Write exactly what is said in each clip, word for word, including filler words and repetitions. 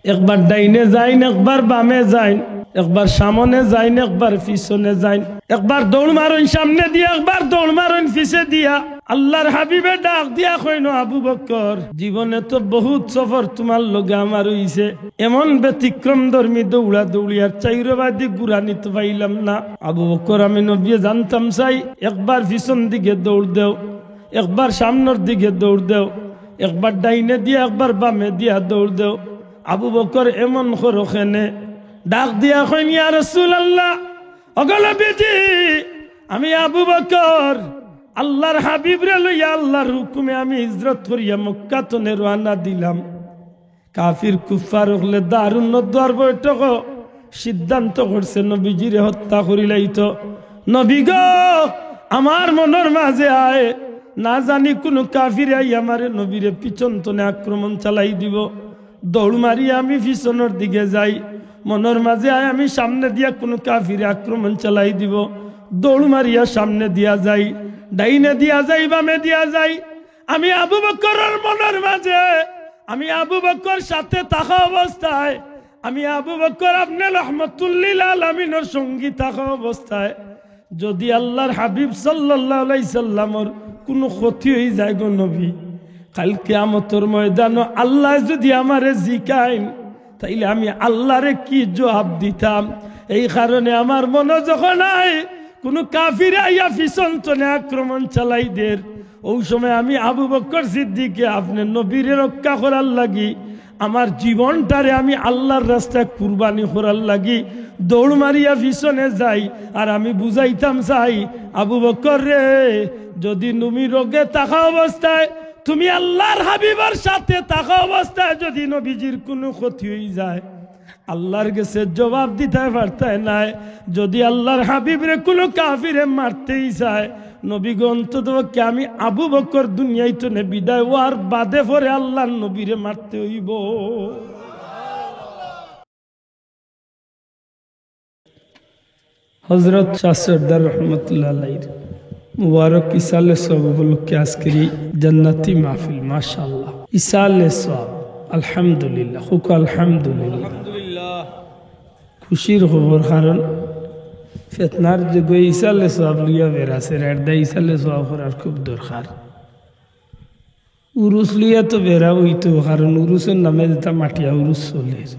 একবার ডাইনে যাইন, একবার বামে যাইন, একবার সামনে যাইন, একবার পিছনে যাইন, একবার দৌড় মারইন সামনে দিয়া, একবার দৌড় মারইন পিছে দিয়া। আল্লাহর হাবিবে ডাক দিয়া কইন, "আবু বকর, জীবনে তো বহুত সফর তুমার লগে আমার অইছে, এমন ব্যতিক্রম ধর্মী দৌড়া দৌড়ি আর চাইরোবাদি গুড়া নিতে পাইলাম না। আবু বকর, আমি নবী জানতাম চাই, একবার পিছন দিকে দৌড় দেও, একবার সামনের দিকে দৌড় দেও, একবার ডাইনে দিয়া, একবার বামে দিয়া দৌড় দেও।" আবু বকর এমন করো কেনে? ডাক দিয়া কইন, "ইয়া রাসূলুল্লাহ, ওগো নবীজি, আমি আবু বকর, আল্লাহর হাবিবরে লইয়া আল্লাহর হুকুমে আমি হিজরত করিয়া মক্কা তনে রওয়ানা দিলাম। কাফির কুফফার অকলে দারুন নদওয়ার বৈঠকো সিদ্ধান্ত করছে নবীজিরে হত্যা করিলাইতো। নবী গো, আমার মনর মাঝে আয়, না জানি কুনু কাফিরে আইয়া আমারে নবীরে পিছন তনে আক্রমণ চালাই দিবো।" দৌড় মারি আমি পিছনর দিকে যাই, মনর মাঝে আয় আমি সামনে দিয়া কুনু কাফিরে আক্রমণ চালাই দিবো। দৌড় মারিয়া সামনে দিয়া যাই, ডাইনে দিয়া যাই, বামে দিয়া যাই। আমি আবু বকরর মনর মাঝে, আমি আবু বকর সাথে থাকা অবস্থায়, আমি আবু বকর আপনে রহমতুল্লিল আলামিনর সঙ্গী থাকা অবস্থায় যদি আল্লাহর হাবিব সাল্লাল্লাহু আলাইহি সাল্লামর কুনু ক্ষতি অই যায় গো নবী, কাইল কিয়ামতর ময়দানো আল্লায় যদি আমারে জিকাইন, তাইলে আমি আল্লাহরে কি জবাব দিতাম? এই কারণে আমার মনো যখন আয়, কুনু কাফিরে আইয়া পিছন তনে আক্রমণ চালাই দের, অউ সময় আমি আবু বকর সিদ্দিকে আপনে নবীরে রক্ষা করার লাগি আমার জীবনটারে আমি আল্লাহর রাস্তায় কুরবানি করার লাগি দৌড় মারিয়া পিছনে যাই। আর আমি বুঝাইতাম চাই, আবু বকর রে, যদি তুমি রোগে থাকা অবস্থায়, তুমি আল্লাহর হাবিবর সাথে থাকা অবস্থায় যদি নবীজির কুনু ক্ষতি অই যায়, আল্লাহর গেছে জবাব দিতায় পারতায় নায়। যদি আল্লাহর হাবিবরে কুনু কাফিরে মারতেই চায়, নবী গো, অন্তত পক্ষে আমি আবু বকর দুনিয়াইত নে বিদায় অওয়ার বাদে পরে আল্লাহর নবীরে মারতে অইবো। হযরত শাহ সরদার রহমতুল্লাহ আলাইহির মুবারক ইসালে সওয়াব উপলক্ষে আজকের এই জান্নাতি মাহফিল, মাশাআল্লাহ। ইসালে সওয়াব, আলহামদুলিল্লাহ, হুকু আলহামদুলিল্লাহ। খুশির খবর, কারণ ফিতনার যুগে ইসালে সওয়াব লইয়া বেড়াছে, এরদায় ইসালে সওয়াব করার খুব দরকার। উরুস লইয়া তো বেড়া অইতো, কারণ উরুসর নামে যেটা মাটিয়া উরুস চলের,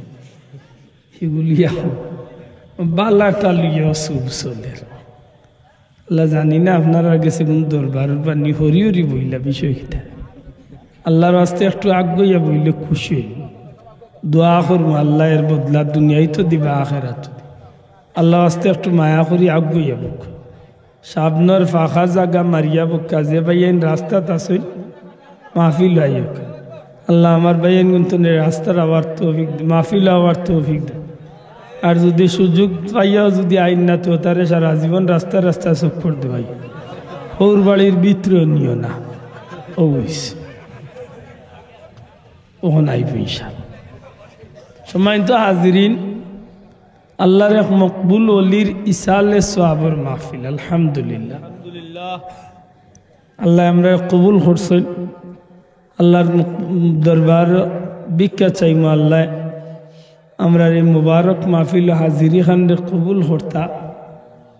হিগুলিয়া বালাটা লইয়া অসুব চলের। আল্লাহ, জানি না আপনারার গেছে কুনু দরবারর বাণী হরি হরি বইলা বিষয় কিতা। আল্লাহর ওয়াস্তে একটু আগুয়াইয়া বইলে খুশি অই। দোয়া করমু, আল্লাহ এর বদলা দুনিয়াইত দিবা, আখেরাত। আল্লাহর ওয়াস্তে একটু মায়া করি আগুয়াইয়া বউক্কা। সামনর ফাঁকা জাগা মারিয়া বউক্কা, যে ভাইয়াইন রাস্তাত আছইন, মাহফিল আইউক্কা। আল্লাহ আমার ভাইয়াইন গুনতনে রাস্তার আওয়ার তৌফিক দে, মাহফিল আওয়ার তৌফিক দে। আর যদি সুযোগ পাইয়াও যদি আইন না, তো তারে সারা জীবন রাস্তা রাস্তা চক্কর দেওয়াই। হউর বাড়ির ভিতরে নিও না, অবশ্য। অখন আইবো ইনশাআল্লাহ। সম্মানিত হাজিরিন, আল্লাহর এক মকবুল ওলির ইসালে সওয়াবর মাহফিল, আলহামদুলিল্লাহ। আল্লাহ আমরারে কবুল করছইন। আল্লাহর মুক-, দরবার ভিক্ষা চাইমু, আল্লাহ আমরার এই মুবারক মাহফিল হাজিরি খানরে কবুল করতা,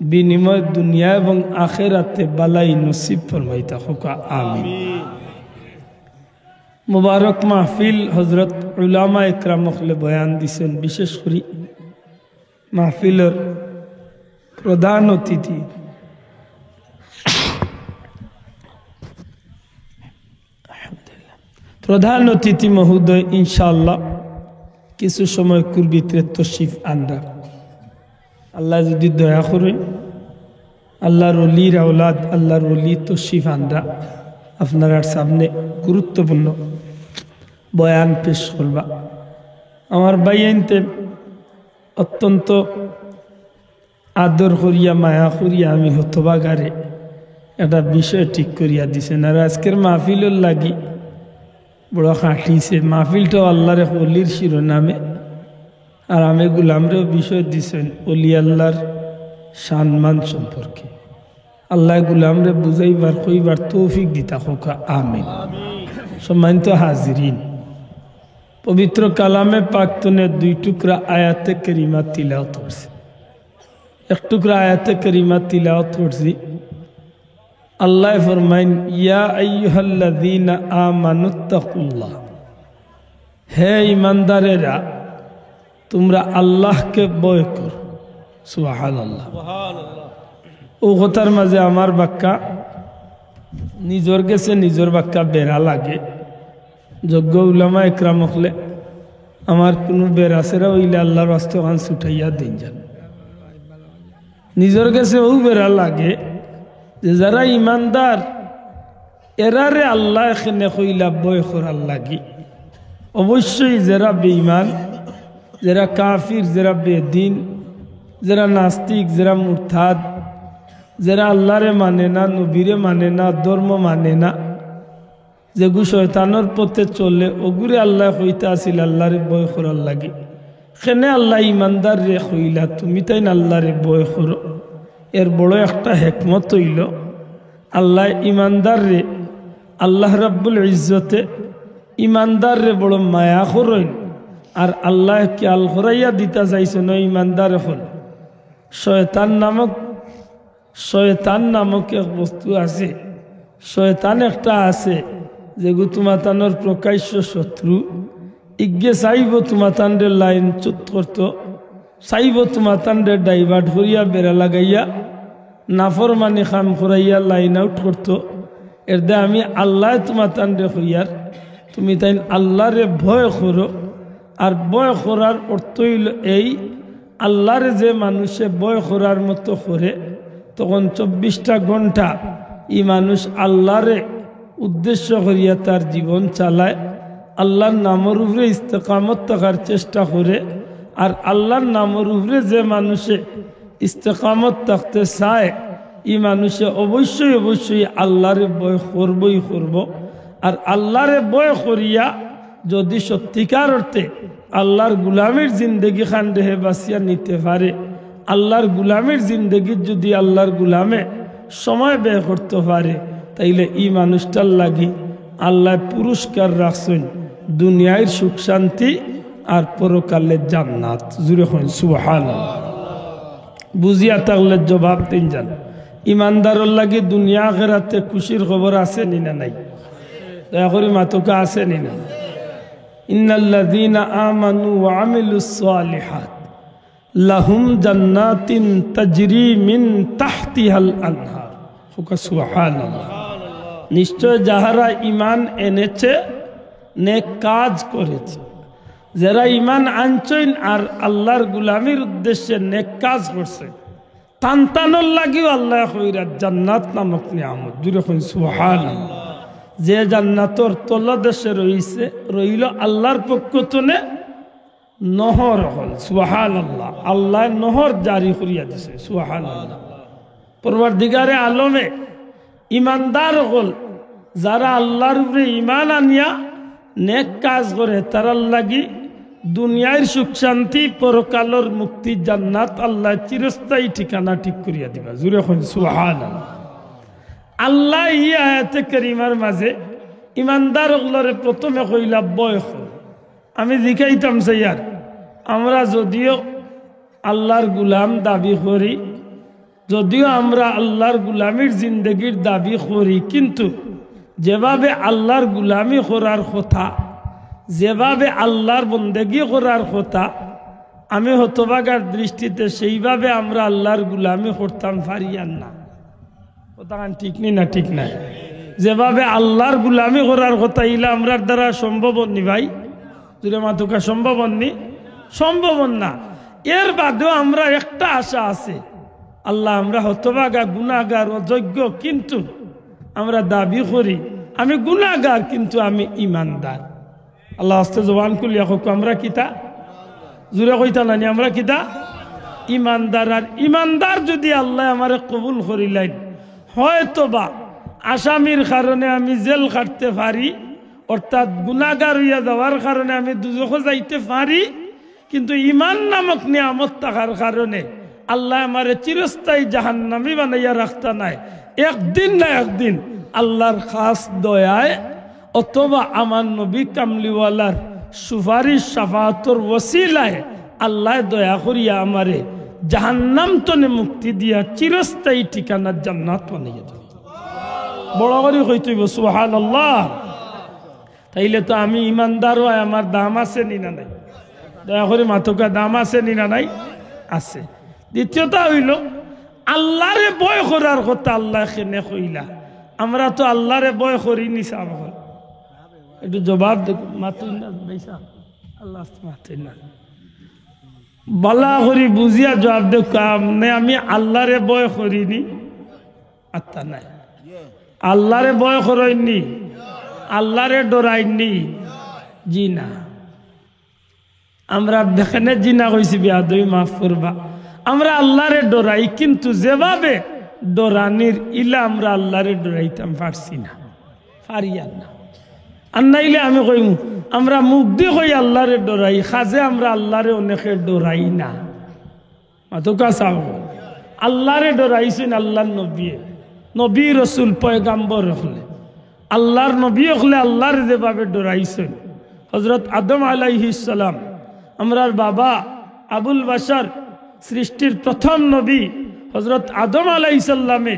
বিনিময় দুনিয়া এবং আখেরাতে বালাই নসিব ফরমাইতা, কউক্কা আমিন। মুবারক মাহফিল, হযরত উলামা একরাম অকলে বয়ান দিছইন, বিশেষ করি মাহফিলর প্রধান অতিথি, প্রধান অতিথি মহোদয় ইনশাআল্লাহ কিছু সময়কুর ভিতরে তশরিফ আনরা। আল্লাহ যদি দয়া করইন, আল্লাহর ওলির আওলাদ, আল্লাহর ওলি তশরিফ আনরা, আপনারার সামনে গুরুত্বপূর্ণ বয়ান পেশ করবা। আমার ভাইয়াইন্তে অত্যন্ত আদর করিয়া, মায়া করিয়া আমি হতভাগারে একটা বিষয় ঠিক করিয়া দিছইন। আর আজকের মাহফিলর লাগি বড় খাটিছে। মাহফিলটাও আল্লাহর এক ওলির শিরোনামে, আর আমি গুলামরেও বিষয় দিছইন ওলি আল্লাহর শানমান সম্পর্কে। আল্লাহ গুলামরে বুঝাইবার, কইবার তৌফিক দিতা, কউক্কা আমিন। সম্মানিত হাজিরিন, পবিত্র কালামে পাক তনে দুই টুকরা আয়াতে কারিমা তিলাওয়াত করছি। এক টুকরা আয়াতে কারিমা তিলাওয়াত করছি। আল্লায় ফরমাইন, "ইয়া আইয়ুহাল্লাযীনা আমানুত্তাকুল্লাহ।" হে ইমানদারেরা, তুমরা আল্লাহকে ভয় করো। সুবহানাল্লাহ। অউ কথার মাঝে আমার বাক্কা নিজর গেছে নিজর বাক্কা বেড়া লাগে। যোগ্য উলামা একরাম অকলে আমার কুনু বেড়া ছেড়া অইলে আল্লার ওয়াস্তে অখান ছুটাইয়া দিন যান। নিজর গেছে অউ বেড়া লাগে যে যারা ইমানদার, এরারে আল্লায় কেনে কইলা ভয় করার লাগি। অবশ্যই যেরা বেঈমান, যেরা কাফির, যেরা বেদিন, যেরা নাস্তিক, যেরা মুরতাদ, যেরা আল্লারে মানে না, নবীরে মানে না, ধর্ম মানে না, যেগু শয়তানর পথে চলে, অগুরে আল্লায় কইতা আছিল আল্লারে ভয় করার লাগি। কেনে আল্লায় ইমানদাররে কইলা, "তুমি তাইন আল্লারে ভয় করো।" এর বড় একটা হেকমত অইলো, আল্লায় ইমানদাররে, আল্লাহ রাব্বুল ইজ্জতে ইমানদাররে বড় মায়া করইন। আর আল্লায় খিয়াল করাইয়া দিতা চাইছইন, ও ইমানদার অকল, শয়তান নামক শয়তান নামক এক বস্তু আছে, শয়তান একটা আছে, যেগু তুমাতানর প্রকাশ্য শত্রু। ইগে চাইবো তুমাতানরে লাইনচ্যুত করতো, চাইবো তুমাতানরে divert করিয়া বেড়া লাগাইয়া, নাফরমানি কাম করাইয়া line out করতো। এরদে আমি আল্লায় তুমাতানরে কইয়ার, তুমি তাইন আল্লারে ভয় করো। আর ভয় করার অর্থ অইলো এই, আল্লারে যে মানুষে ভয় করার মতো করে, তখন চব্বিশটা ঘন্টা ই মানুষ আল্লারে উদ্দেশ্য করিয়া তার জীবন চালায়, আল্লার নামর উপরে ইস্তেকামত থাকার চেষ্টা করে। আর আল্লার নামর উপরে যে মানুষে ইস্তেকামত থাকতে চায়, ই মানুষে অবশ্যই অবশ্যই আল্লারে ভয় করবোই করবো। আর আল্লারে ভয় করিয়া যদি সত্যিকার অর্থে আল্লার গুলামির জিন্দেগি খানরে হে বাঁচিয়া নিতে পারে, আল্লার গুলামির জিন্দেগিত যদি আল্লার গুলামে সময় ব্যয় করতে পারে, তাইলে ই মানুষটার লাগি আল্লায় পুরস্কার রাখছইন দুনিয়ার সুখ শান্তি আর পরকালে জান্নাত। জুরে কইন সুবহানাল্লাহ। বুঝিয়া থাকলে জবাব দিন যান। ইমানদারর লাগি দুনিয়া আখেরাতে খুশির খবর আছে নি না নাই? দয়া করি মাতুক্কা, আছে নি না? ইন্নাল্লাযীনা আমানু ওয়া আমিলুস সালিহাত লাহুম জান্নাতিন তাজরি মিন তাহতিহাল আনহার। কউক্কা সুবহানাল্লাহ। নিশ্চয় যাহারা ইমান এনেছে, নেক কাজ করেছে, যেরা ইমান আনছইন আর আল্লার গুলামির উদ্দেশ্যে নেক কাজ করছে, তান তানর লাগিও আল্লায় কইরা জান্নাত নামক নিয়ামত। জুরে কইন সুবহানাল্লাহ। যে জান্নাতর তলদেশে রইছে, রইলো আল্লার পক্ষ তনে নহর অকল। সুবহানাল্লাহ। আল্লায় নহর জারি করিয়া দিছে। সুবহানাল্লাহ। পরওয়ারদিগারে আলমে ইমানদার অকল, যারা আল্লার উপরে ইমান আনিয়া নেক কাজ করে, তারার লাগি দুনিয়ার সুখ শান্তি, পরকালর মুক্তি, জান্নাত, আল্লায় চিরস্থায়ী ঠিকানা ঠিক করিয়া দিবা। জুরে কইন সুবহানাল্লাহ। আল্লায় ই আয়াতে কারিমার মাঝে ইমানদার অকলরে প্রথমে কইলা, ভয় করো। আমি জিকাইতাম চাইয়ার, আমরা যদিও আল্লার গুলাম দাবি করি, যদিও আমরা আল্লার গুলামির জিন্দেগির দাবি করি, কিন্তু যেভাবে আল্লার গুলামি করার কথা, যেভাবে আল্লার বন্দেগি করার কথা, আমি হতভাগার দৃষ্টিতে সেইভাবে আমরা আল্লার গুলামি করতাম পারিয়ার না। কথাখান ঠিক নি না ঠিক নায়? যেভাবে আল্লার গুলামি করার কথা, ইলা আমরার দ্বারা সম্ভব অর নি ভাই? জুরে মাতুক্কা, সম্ভব অর নি? সম্ভব অর না। এর বাদেও আমরা একটা আশা আছে, আল্লাহ, আমরা হতভাগা, গুনাগার, অযোগ্য, কিন্তু আমরা দাবি করি আমি গুনাগার, কিন্তু আমি ইমানদার। আল্লার ওয়াস্তে জবান খুলিয়া কউক্কা, আমরা কিতা? জুরে কইতা না নি, আমরা কিতা? ইমানদার। আর ইমানদার যদি আল্লায় আমারে কবুল করিলাইন, হয়তোবা আসামির কারণে আমি জেল খাটতে পারি, অর্থাৎ গুনাগার অইয়া যাওয়ার কারণে আমি দুজখো যাইতে পারি, কিন্তু ইমান নামক নিয়ামত থাকার কারণে আল্লায় আমারে চিরস্থায়ী জাহান্নামী বানাইয়া রাখতা নায়। একদিন না একদিন আল্লার খাস দয়ায় অথবা আমার নবী কামলিওয়ালার সুপারিশ শাফাআতর ওসিলায় আল্লায় দয়া করিয়া আমারে জাহান্নাম তনে মুক্তি দিয়া চিরস্থায়ী ঠিকানা জান্নাত বানাইয়া দিবা। বড় করি কইতে অইবো, সুবহানাল্লাহ। তাইলে তো আমি ইমানদার অয়, আমার দাম আছে নি না নাই? দয়া করি মাতউক্কা, দাম আছে নি না নাই? আছে। দ্বিতীয়টা অইলো, আল্লারে ভয় করার কথা আল্লায় কেনে কইলা? আমরা তো আল্লারে ভয় করি নি, সাব অকল। একটু জবাব দে, মাতইন না, ভাইসাব। আল্লাহ আস্তে মাতইন না। ভালা করি বুঝিয়া জবাব দে, কাম নে, আমি আল্লারে ভয় করি নি। আত্তা নাই। আল্লারে ভয় করইন নি, আল্লারে ডরাইন নি। জি না। আমরা দেখেনে জি না কইছি, বেয়াদবি মাফ করবা। আমরা আল্লারে ডরাই, কিন্তু যেভাবে ডরানির ইলা আমরা আল্লারে ডরাইতাম পারছি না, পারিয়ার না। আর নাইলে আমি কইমু, আমরা মুখদি কই আল্লারে ডরাই, কাজে আমরা আল্লারে অনেকে ডরাই না। মাতউক্কা সাব। আল্লারে ডরাইছইন আল্লার নবিয়ে, নবী, রসুল, পয়গাম্বর অকলে, আল্লার নবী অকলে আল্লারে যেভাবে ডরাইছইন। হজরত আদম আলাইহিস সালাম, আমরার বাবা আবুল বাশার, সৃষ্টির প্রথম নবী হজরত আদম আলাইহিস সালামে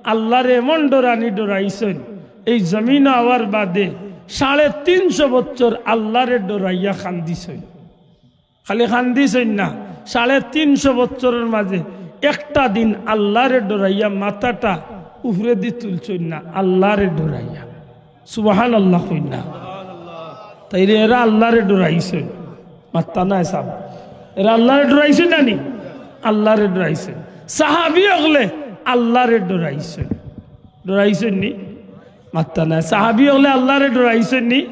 আল্লারে এমন ডরানি ডরাইছইন, এই জমিনো আওয়ার বাদে সাড়ে তিনশো বছর আল্লারে ডরাইয়া কান্দিছইন। খালি কান্দিছইন না, সাড়ে তিনশো বছরর মাঝে একটা দিন আল্লারে ডরাইয়া মাথাটা উপরেদি তুলছইন না, আল্লারে ডরাইয়া। সুবহানাল্লাহ কইন না। তাইলে এরা আল্লারে ডরাইছইন, মাত্তা নাই সাব। এরা আল্লারে ডরাইছইন না নি? আল্লারে ডরাইছইন। সাহাবী অকলে আল্লারে ডরাইছইন, ডরাইছইন নি? মাত্তা নাই। সাহাবী অকলে আল্লারে ডরাইছইন নি?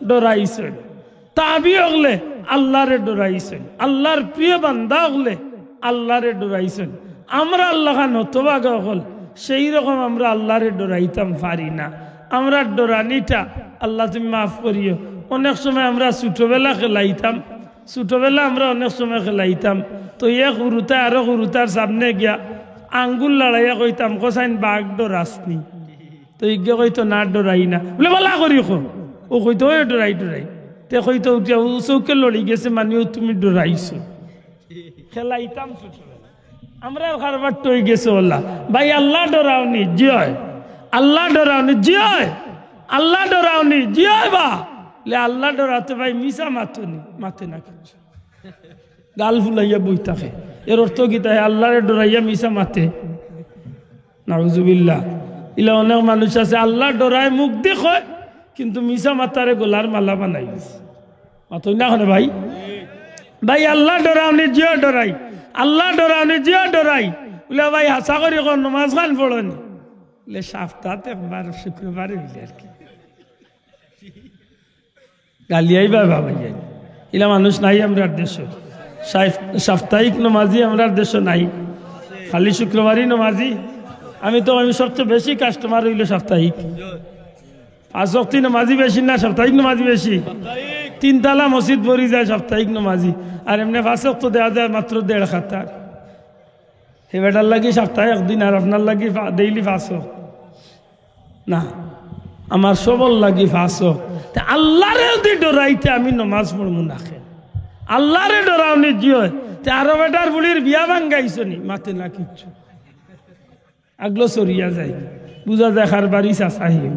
ডরাইছইন। তাবি অকলে আল্লারে ডরাইছইন, আল্লার প্রিয় বান্দা অকলে আল্লারে ডরাইছইন। আমরা আল্লাখান হতভাগা অকল, সেই রকম আমরা আল্লারে ডরাইতাম পারি না। আমরার ডরানিটা, আল্লাহ তুমি মাফ করিও, অনেক সময় আমরা ছোটবেলা খেলাইতাম, ছোটবেলা আমরা অনেক সময় খেলাইতাম, তো এক হুরুতায় আরো হুরুতার সামনে গিয়া আঙ্গুল লড়াইয়া কইতাম, "কসাইন বাঘ ডরাসনি?" তো ইগে কইতো, "না, ডরাই না।" বুলে, "ভালা করি কও।" ও কইতো, "ওই ডরাই, ডরাই।" তে কইতো, "উঠিয়া ও চউখে লড়ি গেছে, মানে ও তুমি ডরাইছো।" খেলাইতাম ছোটবেলা। আমরার কারবার তো অই গেছে অলা। ভাই, আল্লাহ ডরাওনি? জি অয়। আল্লাহ ডরাওনি? জি অয়। আল্লাহ ডরাওনি? জি অয় বা। লে আল্লাহ ডরাতে ভাই মিছা মাতনি, মাতে না কিচ্ছু। গাল ফুলাইয়া বই থাকে। এর অর্থ কিতা? হে আল্লারে ডরাইয়া মিছা মাতে। নাউজুবিল্লাহ। ইলা অনেক মানুষ আছে, আল্লাহ ডরায়, মুখদি কয়, কিন্তু মিছা মাতারে গলার মালা বানাই দিছে। মাতইন না কেনে ভাই? ভাই, আল্লাহ ডরাওনি? জি অয় ডরাই। আল্লাহ ডরাওনি? জি অয় ডরাই। বুলে, "ভাই, হাছা করি কও, নমাজ খান পড়নি?" বুলে, "সপ্তাহত একবার, শুক্রবারে," বুলে আর কি। গালিয়াইবা বাবা, ইলা মানুষ নাই আমরার দেশো। সাপ্তাহিক নমাজি আমরার দেশো নাই, খালি শুক্রবারই নমাজি। আমি তো, আমি সবচেয়ে বেশি কাস্টমার অইলো সাপ্তাহিক। পাঁচ ওয়াক্তি নমাজি বেশি না সাপ্তাহিক নমাজি বেশি? তিনতলা মসজিদ ভরি যায় সাপ্তাহিক নমাজি, আর এমনে পাঁচ ওয়াক্ত দেওয়া যায় মাত্র দেড় কাতার। হে বেটার লাগি সাপ্তাহে একদিন, আর আপনার লাগি ডেইলি পাঁচ ওয়াক্ত। না, আমার সবর লাগি পাঁচ ওয়াক্ত। তে আল্লারে যদি ডরাইতে আমি নমাজ পড়মু না কেনে? আল্লারে ডরাওনি জি অয়, তে আরো বেটার বুলির বিয়া ভাঙ্গাইছো নি? মাতে না কিচ্ছু। আগলো সরিয়া যায়, বুঝা যায় কার বাড়ি চাচা হি।